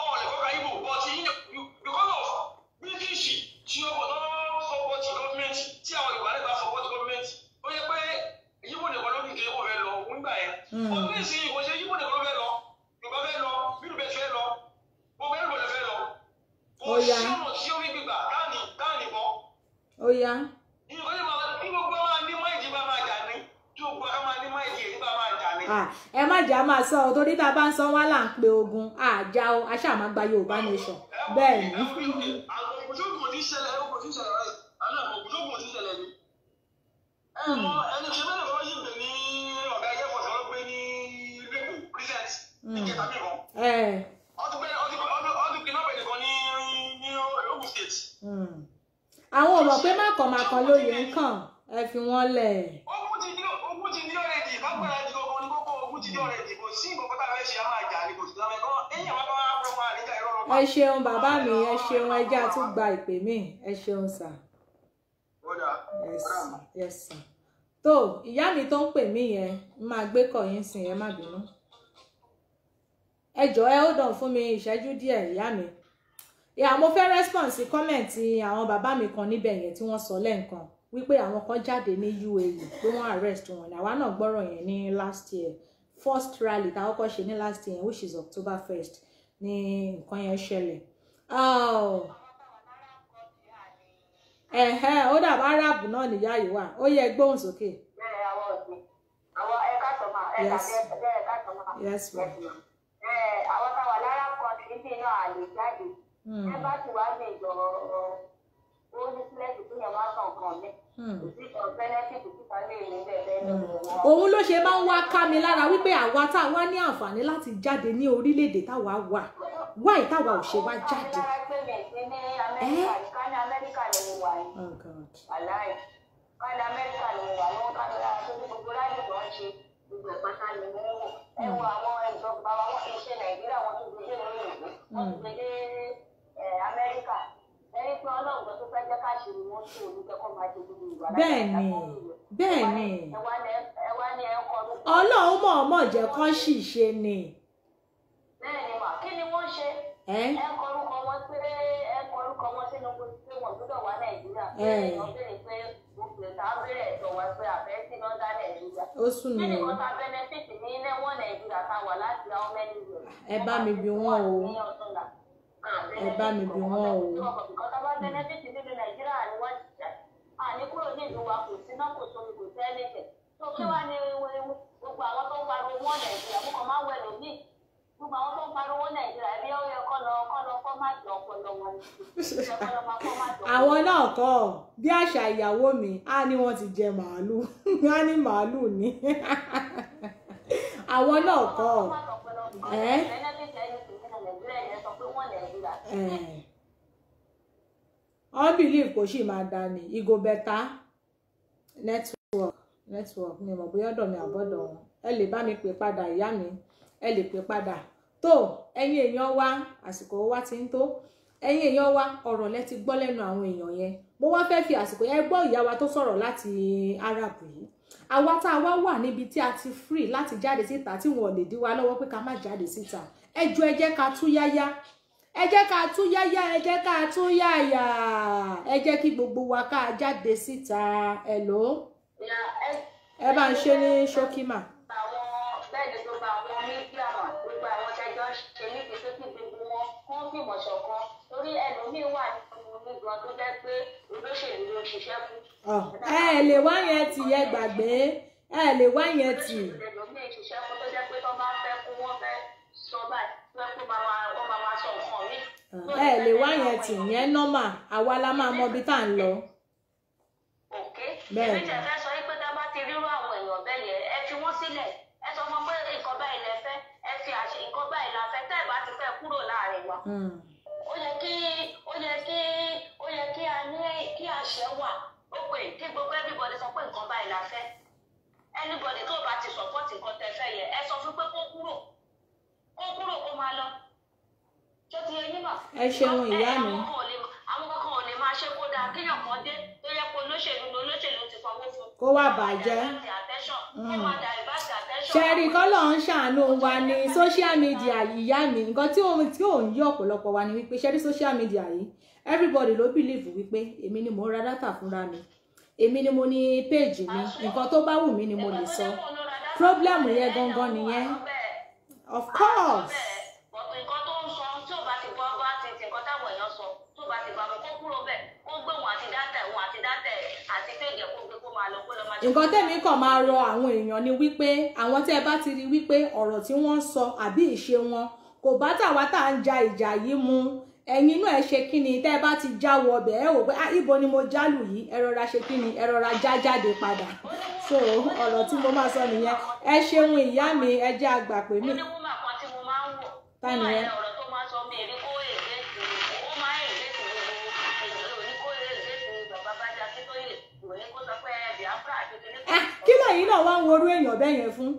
Ọ̀ lè kọ́ka Igbo but because of British tí ó bọ̀ tó support government tí àwọn Yorùbá lè bá support government ó yẹ pé Igbo nìkan ló ní kí Igbo fẹ́ lọ nígbà yẹn. Ọdún ìsìn kò ṣe Igbo nìkan ló fẹ́ lọ, Yorùbá fẹ́ lọ, Bílù bẹ́ẹ̀ fẹ́ lọ, gbogbo ẹ̀rọ lè fẹ́ lọ. Kò sí ọ̀nà tí ó rí gbígbà táàní bọ́. Ó yá. Ìyókò ní gbogbo máa ní máìdì bá máa jà ní. Tí gbogbo ká máa ní máìdì èyí bá máa jà ní. Ẹ má jà máa sọ ọ torí tá a bá ń sọ wá là ń pe ogun àjà o, a ṣáà máa gba Yorùbá nation. Bẹ́ẹ̀ ni. Àwọn ògùnjógùn ti ṣẹlẹ̀, ògùn ti ṣẹlẹ̀ rẹ̀. Àwọn ògùnjógùn ti ṣẹlẹ̀ ni. Ẹni ṣe bẹ́ẹ̀ lọ́wọ́ yìí pè ní ọ̀gá ẹ̀yẹ́ fọ̀sẹ̀ wọ́n gbé ní Lẹ́kọ̀ọ́ present níjẹta mìíràn. Ọdún kìnnàbẹ̀ nìkan ní Ogun State. Àwọn ò mọ̀ pé mákànmákàn lóye ń kàn, ẹ fi wọ́n lẹ̀. Ogun ti di ọ̀rẹ́dì, bágbára di gbogbo ní kókó ogun ti di ọ̀rẹ́dì, kò sí nǹkan tá a fẹ́ ṣe, a máa jà ní kò sí lábẹ́ kọ́ ẹ̀yìn àwọn bá wà fún àníjà ìrọ̀rùn. Ẹ ṣeun bàbá mi, ẹ ṣeun, ẹ jẹ́ a tún gba ìpè mí, ẹ ṣeun sà. Yes yes sà. Tó ìyá mi tó ń pè mí yẹn, n máa gbé kọ̀ yín sìn, ẹ má bínú. Ẹ jọ̀ọ́ ẹ hold on fún mi ìṣẹ́jú díẹ̀ ìyá mi. Ìyá mo fẹ́ response sí kọ́mẹ̀ntì àwọn bàbá mi kan níbẹ̀ yẹn tí wọ́n sọ lẹ́ǹkan wípé àwọn kan jáde ní UAE pé wọ́n arrest wọn. Àwa náà gbọ́rọ̀ yẹn ní last year, first rally táwọn kọ́ ṣe ní last year which is October 1st ní nǹkan yẹn ṣẹlẹ̀. Ẹ̀hẹ́ ó dàbá Arab náà níyà yìí wà, ó yẹ gbóhùn sókè. Yes. Yes ma. Àwọn táwa lára kọ́ńtì ní náà àlè jáde. Ẹ bá ti wá ní ìjọ ó ní sílẹ̀tì tó yẹn wá kàn kàn mí. Kò sí kan benefit kíkan lè ní bẹ́ẹ̀ bẹ́ẹ̀ ní wọn. Òun ló ṣe máa ń wá ká mi lára wípé àwa tá a wá ní àǹfààní láti jáde ní orílẹ̀-èdè táwa wà, wáì táwa ò ṣe wá jáde. Ó ká mi lára pé mi sí ní Amẹ́ríkà, ká ní Amẹ́ríkà ni mo wà yìí. Oh God. Wàláì, ká ní Amẹ́ríkà ni mo wà ló ń ká mi lára tó ní gbogbo láyé tó ń ṣe gbogbo ìpátá ni mo ń wò. Ẹ wo àwọn ìjọba wa, wọ́n iṣẹ́ Nàìjíríà, wọ́n tún gbé dé lórí ìlú, wọ́n tún gbé dé Amẹ́ríkà. Ẹni pé Ọlọ́run tó fẹ́ jẹ́ ká ṣe ni wọ́n tún òní jẹ́ kó máa ṣe gbogbo ìwà Bẹ́ẹ̀ ni, bẹ́ẹ̀ ni. Ẹ wá ní ẹ ń kọ́ lóko. Ọlọ́run mọ̀ọ́mọ̀ jẹ́ kán sì ṣe ni. Bẹ́ẹ̀ ni mà, kí ni wọ́n ṣe? Ẹ́ Ẹ kọ orúkọ wọn pé ẹ kọ orúkọ wọn sínú pé wọn gbọ́dọ̀ wá Nàìjíríà. Èèyàn béèrè pé òkè tá a béèrè ẹ̀tọ́ wa pé àfẹ́ sí lọ́dá Nàìjíríà. Ó sùn Kí mí ni o. nǹkan tá a benefit ní lẹ́wọ̀n Nàìjíríà tá a wà láti how many years? Ẹ bá mi bi wọ́n o. Ẹ bá mi bi wọ́n o. Nǹkan tá a bá benefit nínú Nàìjíríà ni wọ́n àní kúrò ní ìlú wa, kò sí náà, kò sómi, kò sí anything. Tó kí wá ní gbogbo àwọn tó ń pariwo wọ́n Nàìjíríà, mo kàn máa ń wẹ̀ lómi. Gbogbo àwọn tó ń pariwo Nàìjíríà, ẹbí ó yẹ kọ́ lọ format ọpọlọ wọn ni. Ó yẹ kọ́ lọ máa format ọpọlọ. Àwọn náà kọ́ ọ, bí àṣà ìyàwó mi á ní wọ́n ti jẹ màálù, á ní màálù ni àwọn náà kọ́ ọ. Format ọpọlọ wọn. Ẹ́? Benefit anything nínú Nàìjíríà yẹn sọ pé wọ́n Nàìjíríà. Unbelief kò sì máa dá ní igo bẹta network mi mọ̀ bóyá ọ̀dọ̀ mi àbọ̀dọ̀ wọn. Ẹ lè bá mi pè padà, ìyá mi, ẹ lè pè padà. Tó ẹ̀yin èèyàn wa, àsìkò wa ti ń tó. Ẹ̀yin èèyàn wa, ọ̀rọ̀ lẹ ti gbọ́ lẹ́nu àwọn èèyàn yẹn. Mo wá fẹ́ fi àsìkò yẹn gbọ́ ìyá wa tó sọ̀rọ̀ láti Arab yìí. Àwa tá a wá wà níbi tí a ti free láti jáde síta, tí wọn ò lè dí wa lọ́wọ́ pé ká má jáde síta, ẹ jọ̀ọ́ ẹ jẹ́ ká tú yáyá, ẹ jẹ́ ká tú yáyá, ẹ jẹ́ ká tú yáyà, ẹ jẹ́ kí gbogbo wa ká jáde síta. Hello, ẹ bá ń ṣe ní ṣókí mà. Àwọn bẹ́ẹ̀ ni gbogbo àwọn media mà, gbogbo àwọn tẹjọ́ ń ṣe níbi tó kí gbogbo wọn kán fìmọ̀ ṣọ̀kan, torí ẹlòmíín wà nínú omi gan tó jẹ́ pé olóṣèlú ló ń ṣiṣẹ́ fún. Ọ, ẹ lè wá yẹn tì, ẹ gbàgbé, ẹ lè wá yẹn tì. Olóṣèlú ẹlòmíín ṣiṣẹ́ fún tó jẹ́ pé tó bá fẹ́ kú wọ́n fẹ́ sọ báyìí, tó fẹ́ kó wọ́n máa máa sọ nǹkan míì. Ẹ lè wá yẹn tì, yẹn nọ́mà, àwa la máa mọ ibi tá à ń lọ. Òkè. Bẹ́ẹ̀ Èmi ni. tẹ̀ fẹ́ sọ wípé tá a bá ti rírú àwọn èèyàn bẹ́ẹ̀ yẹn, ẹ fi wọ́n sílẹ̀. Ẹ sọ fún wọn pé nǹkan báyìí lẹ fẹ́, ẹ fi àṣẹ nǹkan báyìí la fẹ́, tẹ́ ẹ bá ti fẹ́ kúrò láàrin wa. Ó yẹ kí a ní kí àṣẹ wà ó pè kí gbogbo everybody sọ pé nǹkan báyìí la fẹ́. Anybody tó bá ti support nǹkan tẹ́ fẹ́ yẹn, ẹ sọ fún pé kó kúrò, kó kúrò, kó máa lọ. Ṣé ti yẹ yín mà? Ẹ ṣeun ìyá mi. Àwọn kankan ò lè máa ṣe kó dáa kéèyàn kan dé tó yẹ kó olóṣèlú ni olóṣèlú ti sanwó fún. Kó wá bàjẹ́. Kó má divert attention. Ṣẹ́rí kọ́lọ̀ ń ṣàánú wa ní social media yìí, ìyá mi. Nǹkan tí òun yí ọ̀pọ̀lọpọ̀ wa ni wípé ṣẹ́rí social media yìí, everybody ló believe wípé èmi ni mò ń ra data fúnra mi, èmi ni mo ní page mi, nǹkan tó bá wù mí ni mo lè sọ. Problem yẹn gangan nìyẹn, of course. Bọ̀tù nǹkan tó ń sọ tí ò bá ti gbọ́ bá ti ti nǹkan táwọn èèyàn sọ tó bá ti gbà mọ́, kó kúrò bẹ́ẹ̀, kó gbé òun àti data òun àti data ẹ̀ àti péjẹ, kó gbé kó máa lọ, kó lọ máa ṣe. Nǹkan tẹ̀mí kàn máa rọ àwọn èèyàn ni wípé àwọn tẹ́ ẹ bá ti rí wípé ọ̀rọ̀ tí wọ́n ń sọ àbí ìṣe wọn kò bá tàwa tá à ń ja ìjà yìí mu, ẹ̀yin náà ẹ ṣe kí ni, tẹ́ ẹ bá ti já wọ ọbẹ̀, ẹ wò pé ah, ibo ni mo jálù yìí, ẹ rọra ṣe kí ni, ẹ rọra já jáde padà. So ọ̀rọ̀ tí mo máa sọ nìyẹn. Ẹ ṣeun ìyá mi, ẹ jẹ́ àgbà pé Ó mi. ní woman kan tí mo máa ń wò. Ta Woman nìyẹn? yẹn, ọ̀rọ̀ tó máa ń sọ mi èrí kó èdè sí i, ó máa ń èdè sí gbogbo èdè òní, kó èdè sí bàbá Bájá Akíntóyè, òní kó sọ pé Biafra àti kìnní kan. Ah, kí lẹ́yìn náà wá ń worú èèyàn bẹ́ẹ̀ yẹn fún?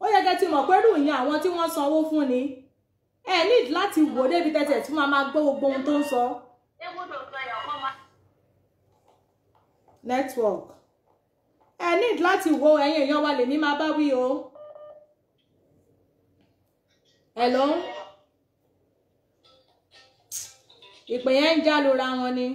Ó yẹ kẹ́ ti mọ̀ pé rú ìyẹn àwọn tí wọ́n sanwó fún ni. Ẹ need láti wò débi tẹ́tẹ̀ tí wọ́n máa gbọ́ gbogbo ohun tó ń sọ. Ebúdó kan èèyàn kan máa Network. Ẹ need láti wo, ẹ̀yin èèyàn wa lèmi máa bá wí o. Hello, ìpè yẹn ń já lura wọn ni.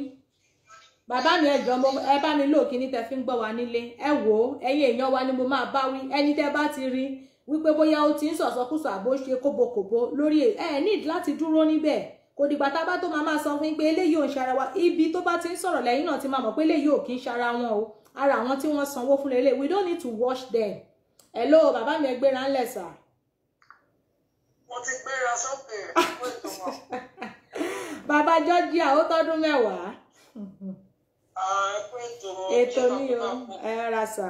Bàbá mi, ẹ jọ̀ọ́, ẹ bá mi lò kíní tẹ́ fi ń gbọ́ wa nílé. Ẹ wò ó, ẹ̀yin èèyàn wa ni mo máa bá wí. Ẹni tẹ́ bá ti rí wípé bóyá ó ti ń sọ̀sọ́kùsọ àbó ṣe kóbokòbo lórí ẹ, ẹ need láti dúró níbẹ̀. Kò dìgbà tá a bá tó máa máa sọ fún yín pé eléyìí ò ń ṣara wa. Ibi tó bá ti ń sọ̀rọ̀ lẹ́yìn náà ti máa mọ̀ pé eléyìí ò kí ń ṣara wọn o, ara àwọn tí wọ́n sanwó fún lélẹ̀. We don't need to watch them. Hello, bàbá mi, ẹ gbéra ńlẹ̀ sà. Mo ti gbéra sókè fún ìtumọ̀. Bàbá Georgia, ó tọ́dún 10. Ètò ní o, ẹ ra sà.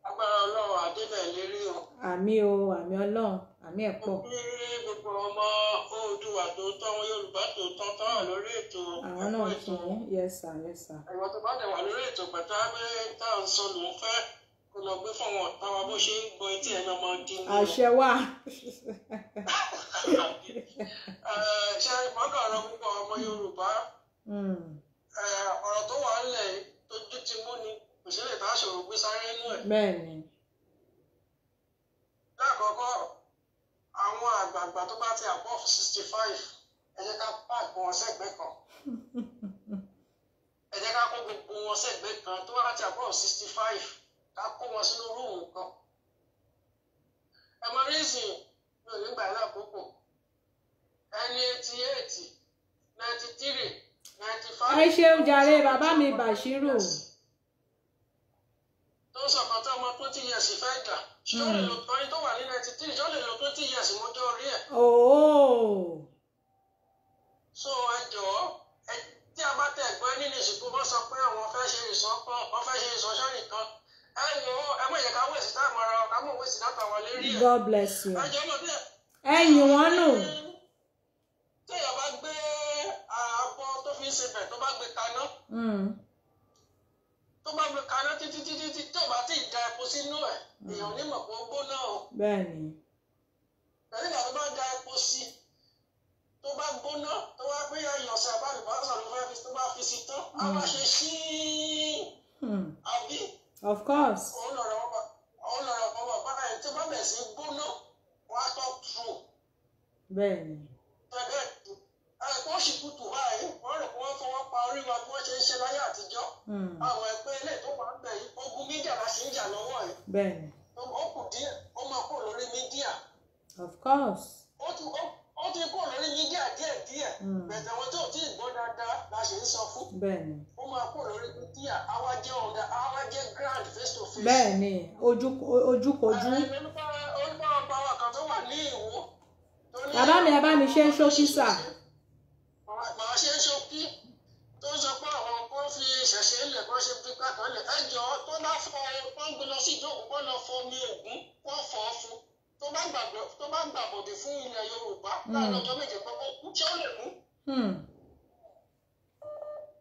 Agbára Ọlọ́run àdébẹ̀ lérí o. Àmì o, àmì Ọlọ́run, àmì ẹ̀ pọ̀. Ní gbogbo ọmọ Oòduà tòótọ́, wọn Yorùbá tòótọ́ tó wà lórí ètò. Àwọn náà kì í. Yes sir, yes sir. Ẹ̀wọ̀n tó bá dẹ̀ wà lórí ètò pẹ̀tà pé tá à ń sọ lòún fẹ́ kó lọ gbé fún àwọn ọ̀tá wa bó ṣe ń gbọ́ etí ẹ̀ náà máa dín ní. Àṣẹ wà. Ṣé mọ́kàn ọ̀rọ̀ púpọ̀ ọmọ Yorùbá, ọ̀rọ̀ tó wà ńlẹ̀ tójú ti mú ni kò sí lè tá a ṣòro gbé sáré inú ẹ̀. Bẹ́ẹ̀ni. Lákọ̀ọ́kọ́, àwọn àgbààgbà tó bá ti above 65, ẹ jẹ́ ká pààkì wọn sẹ́gbẹ̀ẹ́ kan. Ẹ jẹ́ ká kó gbogbo wọn sẹ́gbẹ̀ẹ́ kan tó bá ti above 65, ká kó wọn sínú rúùmù kan. Ẹ mọ rísìn mi ò ní gbà lákòókò. Ẹni 88, 93, 95. Ẹ ṣeun jàre bàbá mi Bashiru. Tó ń sọ̀kan tí ọmọ 20 years fẹ́ dà. Ṣé ó lè lo ẹni tó wà ní 93, ṣé ó lè lo 20 years mọ́jọ́ orí ẹ̀? Ooo. So ẹ jọ̀ọ́, tí a bá tẹ̀ gbọ́ nínú ìsìnkú wọ́n sọ pé àwọn fẹ́ ṣe ìsọ̀kan, wọ́n fẹ́ ṣe ìsọ̀ṣọ́rì kan. Ẹ lò ó, ẹ mọ̀ yẹ ká wẹ̀sì táwọn ara ká mọ̀ wẹ̀sì látàwọn lérí ẹ̀. God bless you. Ẹ jọ̀ọ́ mọ̀ bí ẹ. Ẹ yìn wọ́n nù. Téèyàn bá gbé abọ́ tó fi ń sebẹ̀ tó bá gbé kaná. Tó bá gbé kaná títí títí tí tó bá ti da epo sínú ẹ̀, èèyàn ò ní mọ̀ pé ó gbóná o. Bẹ́ẹ̀ni. Pẹ̀lú ìgbà tó bá da epo sí, tó bá gbóná, tó wá pé ayọ̀sẹ̀ àbálùbọ́sà ló fẹ́ fi tó bá fi sí tán, á wá ṣe ṣíí. Àbí? Of course. Òun lọ̀rọ̀ wọn bàbá ẹ̀ tó bá bẹ̀ sí gbóná, wọ́n á tọ́ true. Bẹ́ẹ̀ni. Ẹ̀kọ́ sì kùtù báyìí, wọ́n rò pé wọ́n fọwọ́ pa orí wa bí wọ́n ṣe ń ṣe láyé àtijọ́. Àwọn ẹgbẹ́ ilé tó wà ń bẹ̀ yìí, ogun mídíà la ṣì ń jà lọ́wọ́ yìí. Bẹ́ẹ̀ni. Ó kù díẹ̀, ó máa kúrò lórí mídíà. Of course. Ó ti kúrò lórí mídíà díẹ̀ díẹ̀. Bẹ̀tẹ̀ àwọn tó ti gbọ́ dáadáa la ṣe ń sọ fún. Bẹ́ẹ̀ni. Ó máa kúrò lórí mídíà, àwa jẹ́ ọ̀dà, àwa jẹ́ grand face to face. Bẹ́ẹ̀ni, ojúkojú. Olúwa ọba wa kan tó wà ní Ìwó. Bàbá mi ẹ bá mi ṣe ń ṣókí sà. Màá ṣe ń ṣókí tó ń sọ pé àwọn kan fi ṣẹ̀ṣẹ̀ lẹ̀ kó ṣe fi kákan lẹ̀. Ẹ jọ̀ọ́ tó bá fọ wọ́n gbé lọ sí ìjókòó kó lọ fọ omi Ògún kó fọ́ fún. Tó bá gbàbọ̀dè fún ilẹ̀ Yorùbá láàrin ọjọ́ méje pé kó kú ṣé ó lè kú.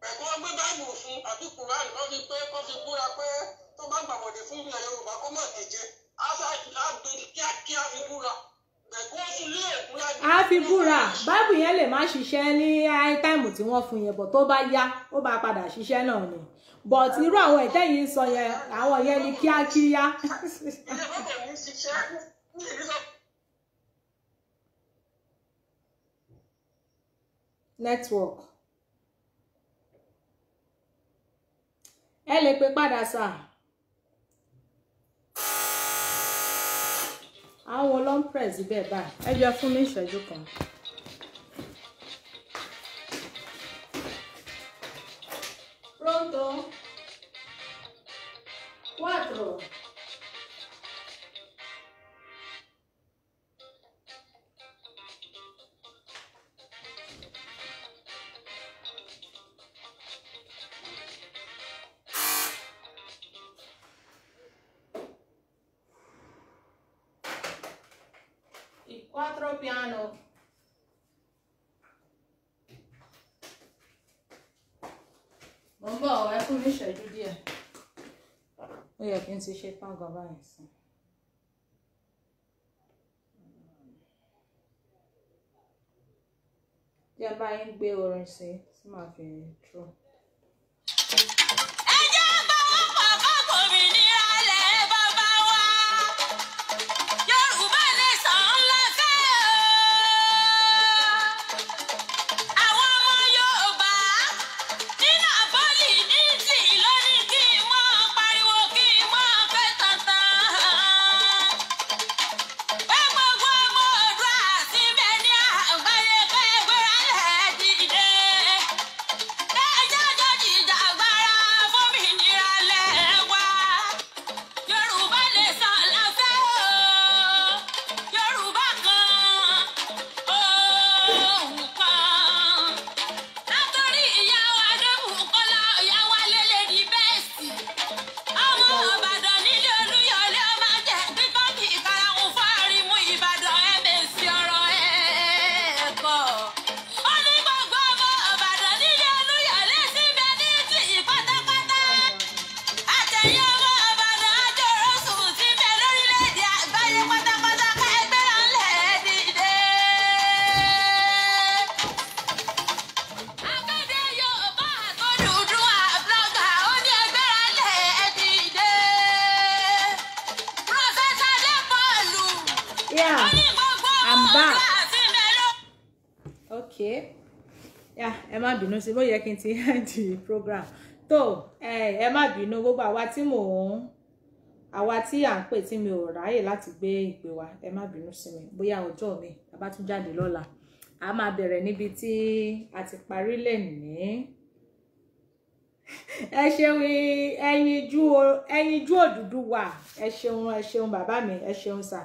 Pẹ̀lú wọ́n gbé Báìbù fún àbí Kùránì kó fi pé kó fi búra pé tó bá gbàbọ̀dè fún ilẹ̀ Yorùbá kó má díje. Á gbé kíákíá fi búra. A fi búra. Báìbù yẹn lè má ṣiṣẹ́ ní táìmù tí wọ́n fún yẹn, bọ̀ tó bá yá ó bá padà ṣiṣẹ́ náà ni. But irú àwọn ìtẹ́yìn sọ yẹn, àwọn yẹn ni kíákíá. Network. Ẹ lè pe padà sà. Àwọn ló ń press bẹ́ẹ̀ báyìí. Ẹ jẹ́ fún mi ìṣẹ́jú kan. Pronto. 4. 4 piano. Mo ń bọ̀, ẹ fún mi ìṣẹ́jú díẹ̀. Ó yẹ kí n ti ṣe tán gan báyìí sí. Jẹ́ bá yín gbé orin sí tí màá fi tró. Ẹ jẹ́ bá bàbá kòmìnira lẹ̀ bàbá wa. Yorùbá nation ńlá fẹ́ o. Àwọn ọmọ Yorùbá ní Napoli ní Italy lónìí kí n mọ́ pariwo kí n mọ́ pé tantan. Pé gbogbo ọmọ Oòduà síbẹ̀ ní àgbáyé pé gbéra lẹ̀ dìde. Ẹ jẹ́ Ẹ má bínú sí bó yẹ kí n ti end program tó. Ẹ má bínú gbogbo àwa tí mò ń àwa tí à ń pè tí mi ò ráyè láti gbé ìpè wa, ẹ má bínú sí mi. Bóyá ọjọ́ mi bàbá tún jáde lọ́la, a máa bẹ̀rẹ̀ níbi tí a ti parí lẹ́nìí. Ẹ ṣeun, ẹyinjú Odùduwà, ẹ ṣeun, ẹ ṣeun bàbá mi, ẹ ṣeun sà.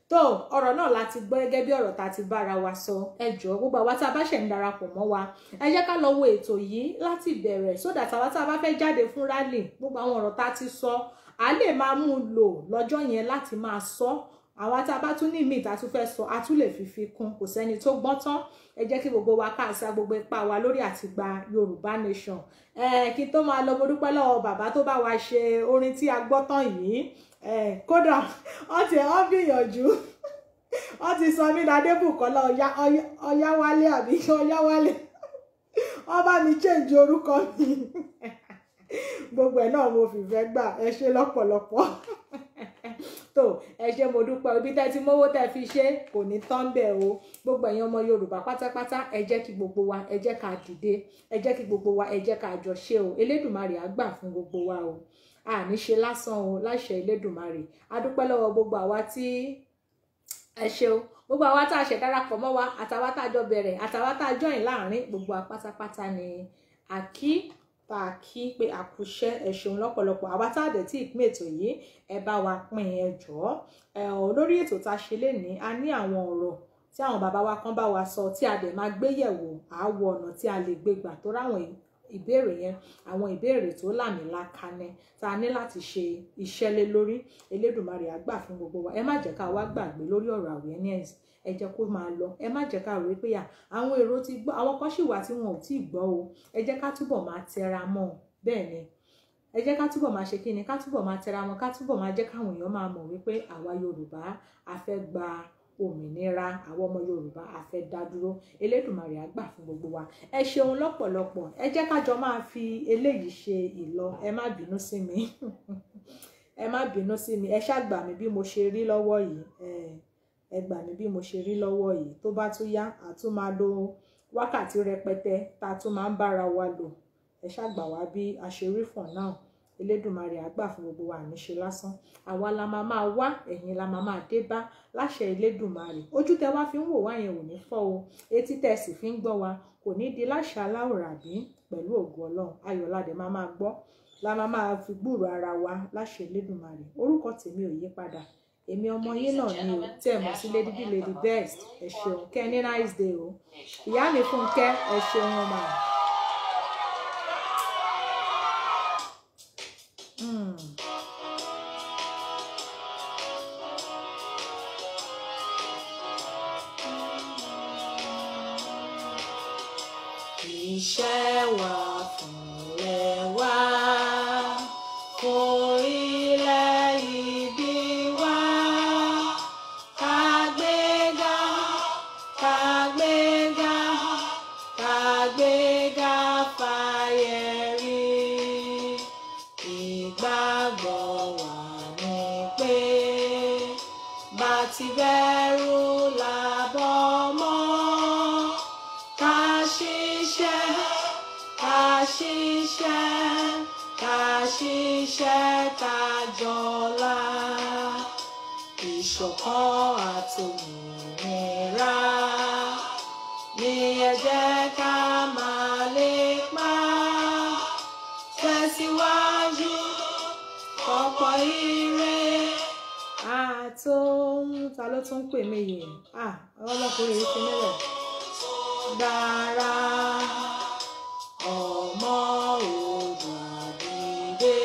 Tó ọ̀rọ̀ náà láti gbọ́ gẹ́gẹ́ bí ọ̀rọ̀ tá ti bára wa sọ. Ẹ jọ̀ọ́ gbogbo àwa tá a bá ṣẹ̀ ń darapọ̀ mọ́ wa, ẹ jẹ́ ká lọ wo ètò yìí láti bẹ̀rẹ̀, so that àwa tá a bá fẹ́ jáde fún rally, gbogbo àwọn ọ̀rọ̀ tá ti sọ a lè máa mú un lò lọ́jọ́ yẹn láti máa sọ. Àwa tá a bá tún ní míì tá a tún fẹ́ sọ, a tún lè fi fi kún. Kò sẹ́ni tó gbọ́n tán. Ẹ jẹ́ kí gbogbo wa ká sa gbogbo ipá wa lórí àti gba Yorùbá Nation. Kí n tó máa lọ, mo dúpẹ́ lọ́wọ́ bàbá tó bá wa ṣe orin tí a gbọ́ tán yìí. Kódà wọ́n ti wọ́n gbìyànjú, wọ́n ti sọ mí Adébùkọ́lá Ọ̀yáwálé àbí Ọ̀yáwálé, wọ́n bá mi change orúkọ mi. Gbogbo ẹ̀ náà mo fìfẹ́ gbà. Ẹ ṣé lọ́pọ̀lọpọ̀. Tó ẹ ṣé, mo dúpẹ́. Ibi tẹ́ ti mówó tẹ́ fi ṣe kò ní tán bẹ́ẹ̀ o. Gbogbo ẹ̀yin ọmọ Yorùbá pátápátá, ẹ jẹ́ kí gbogbo wa, ẹ jẹ́ ká dìde, ẹ jẹ́ kí gbogbo wa, ẹ jẹ́ ká jọ ṣe o. Elédùmarè á gbà fún gbogbo wa o, a ní ṣe lásán o, láṣẹ Elédùmarè. A dúpẹ́ lọ́wọ́ gbogbo àwa tí ẹ ṣe o, gbogbo àwa tá a ṣẹ̀ darapọ̀ mọ́ wa, àtàwa tá a jọ bẹ̀rẹ̀, àtàwa tá a join láàrin, gbogbo wa pátápátá ni àkí tá a kí pé àkúṣẹ́. Ẹ ṣeun lọ́pọ̀lọpọ̀. Àwa tá a dẹ̀ tí ìpín ètò yìí, ẹ bá wa pín, ẹ jọ̀ọ́. Lórí ètò tá a ṣe lénìí, a ní àwọn ọ̀rọ̀ tí àwọn bàbá wa kan bá wa sọ tí a dẹ̀ máa gbé yẹ̀wò, àwọ̀ ọ̀nà tí a lè gbé gbà tó ráwọn ìbéèrè yẹn, àwọn ìbéèrè tó làmìlaka ni tá a ní láti ṣe iṣẹ́ lé lórí. Elédùmarè á gbà fún gbogbo wa. Ẹ má jẹ́ ká wá gbàgbé lórí ọ̀rọ̀ awareness, ẹ jẹ́ kó máa lọ. Ẹ má jẹ́ ká rò pé àwọn èrò ti gbọ́, àwọn kan sì wà tí wọn ò tí ì gbọ́ o. Ẹ jẹ́ ká túbọ̀ máa tẹra mọ́. Bẹ́ẹ̀ ni, ẹ jẹ́ ká túbọ̀ máa ṣe kí ni, ká túbọ̀ máa tẹra mọ́, ká túbọ̀ máa jẹ́ káwọn èèyàn máa mọ̀ wípé àwa Yorùbá a fẹ́ gba òmìnira, àwọn ọmọ Yorùbá a fẹ́ dá dúró. Elédùmarè á gbà fún gbogbo wa. Ẹ ṣeun lọ́pọ̀lọpọ̀. Ẹ jẹ́ ká jọ máa fi eléyìí ṣe ìlọ. Ẹ má bínú sí mi, ẹ má bínú sí mi, ẹ ṣàgbà mí bí mo ṣe rí lọ́wọ́ yìí. Ẹ gbà mí bí mo ṣe rí lọ́wọ́ yìí. Tó bá tún yá, a tún máa lo wákàtí rẹpẹtẹ tá a tún máa ń bára wa lò. Ẹ ṣàgbà wá bí a ṣe rí for now. Elédùmarè á gbà fún gbogbo wa, ní ṣe lásán. Àwa la máa máa wá, ẹ̀yin la máa máa dé bá láṣẹ Elédùmarè. Ojú tẹ wá fi ń wò wá yẹn ò ní fọ́ o, etí tẹ sì fi ń gbọ́ wa kò ní di láṣẹ aláwòrábí pẹ̀lú ògo Ọlọ́run. Ayọ̀ la dẹ̀ máa máa gbọ́, la máa máa fi gbúrò ara wa láṣẹ Elédùmarè. Orúkọ tèmi ò yí padà, èmi ọmọ yín náà ni o, tẹ́ ẹ mọ̀ sí Lady B, Lady Best. Ẹ ṣeun, kẹ́ ní nice day o. Ìyá mi Fúnkẹ́, ẹ ṣeun ọmọ. Iṣẹ́ wa fúnlẹ̀ wa, fún ilẹ̀ ìbí wa, kàgbéga, kàgbéga, kàgbéga fàyè rí. Ìgbàgbọ́ wa ni pé bá ti bẹ̀rù làbọ̀ mọ́, ká ṣiṣẹ́, ká ṣiṣẹ́, ká ṣiṣẹ́ ká jọlá. Ìṣọ̀kan àtòmìnira ni ẹ jẹ́ ká máa lépa. Tẹ̀síwájú ọ̀pọ̀ ire. Àtòun ta ló tún pè mí yìí? Ọmọkùnrin yìí fi mílẹ̀. Dára ọmọ Oòduà dìde,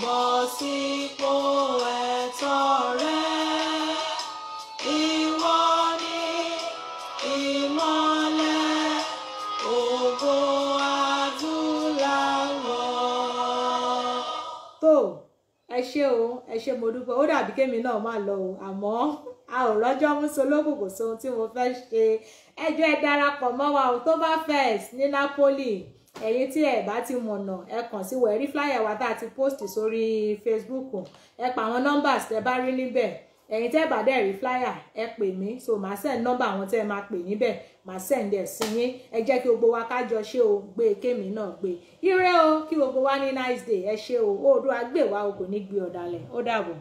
bọ́ sípò ẹ̀tọ́ rẹ. Ìwọ ni ìmọ́lẹ̀ ògo adúláwọ̀. Tó ẹ ṣé o, ẹ ṣé, mo dúpẹ́. Ó dàbí kémi náà máa lọ o, àmọ́ a ò rọ́jọ́ mú solókùn, kò sóhun tí mo fẹ́ ṣe. Ẹ jọ̀ọ́ ẹ darapọ̀ mọ́ wa Oktoberfest ní Napoli. Ẹ̀yin tí ẹ bá ti mọ̀nà, ẹ kàn sí wẹ̀rí flyer wa tá a ti post sórí Facebook. Ẹ pa àwọn numbers tẹ bá rí níbẹ̀. Ẹ̀yin tẹ́ bá dẹ̀ rí flyer, ẹ pè mí, so màá send nọ́mbà àwọn tẹ́ ẹ máa pè níbẹ̀. Màá send ẹ̀ sí yín. Ẹ jẹ́ kí gbogbo wa ká jọ ṣe o, gbé kémi náà gbé. Ire o, kí gbogbo wa ní nice day. Ẹ ṣé o, Oòduà gbè wá o, kò ní gbé ọ̀dàlẹ̀. Ó dàbọ̀.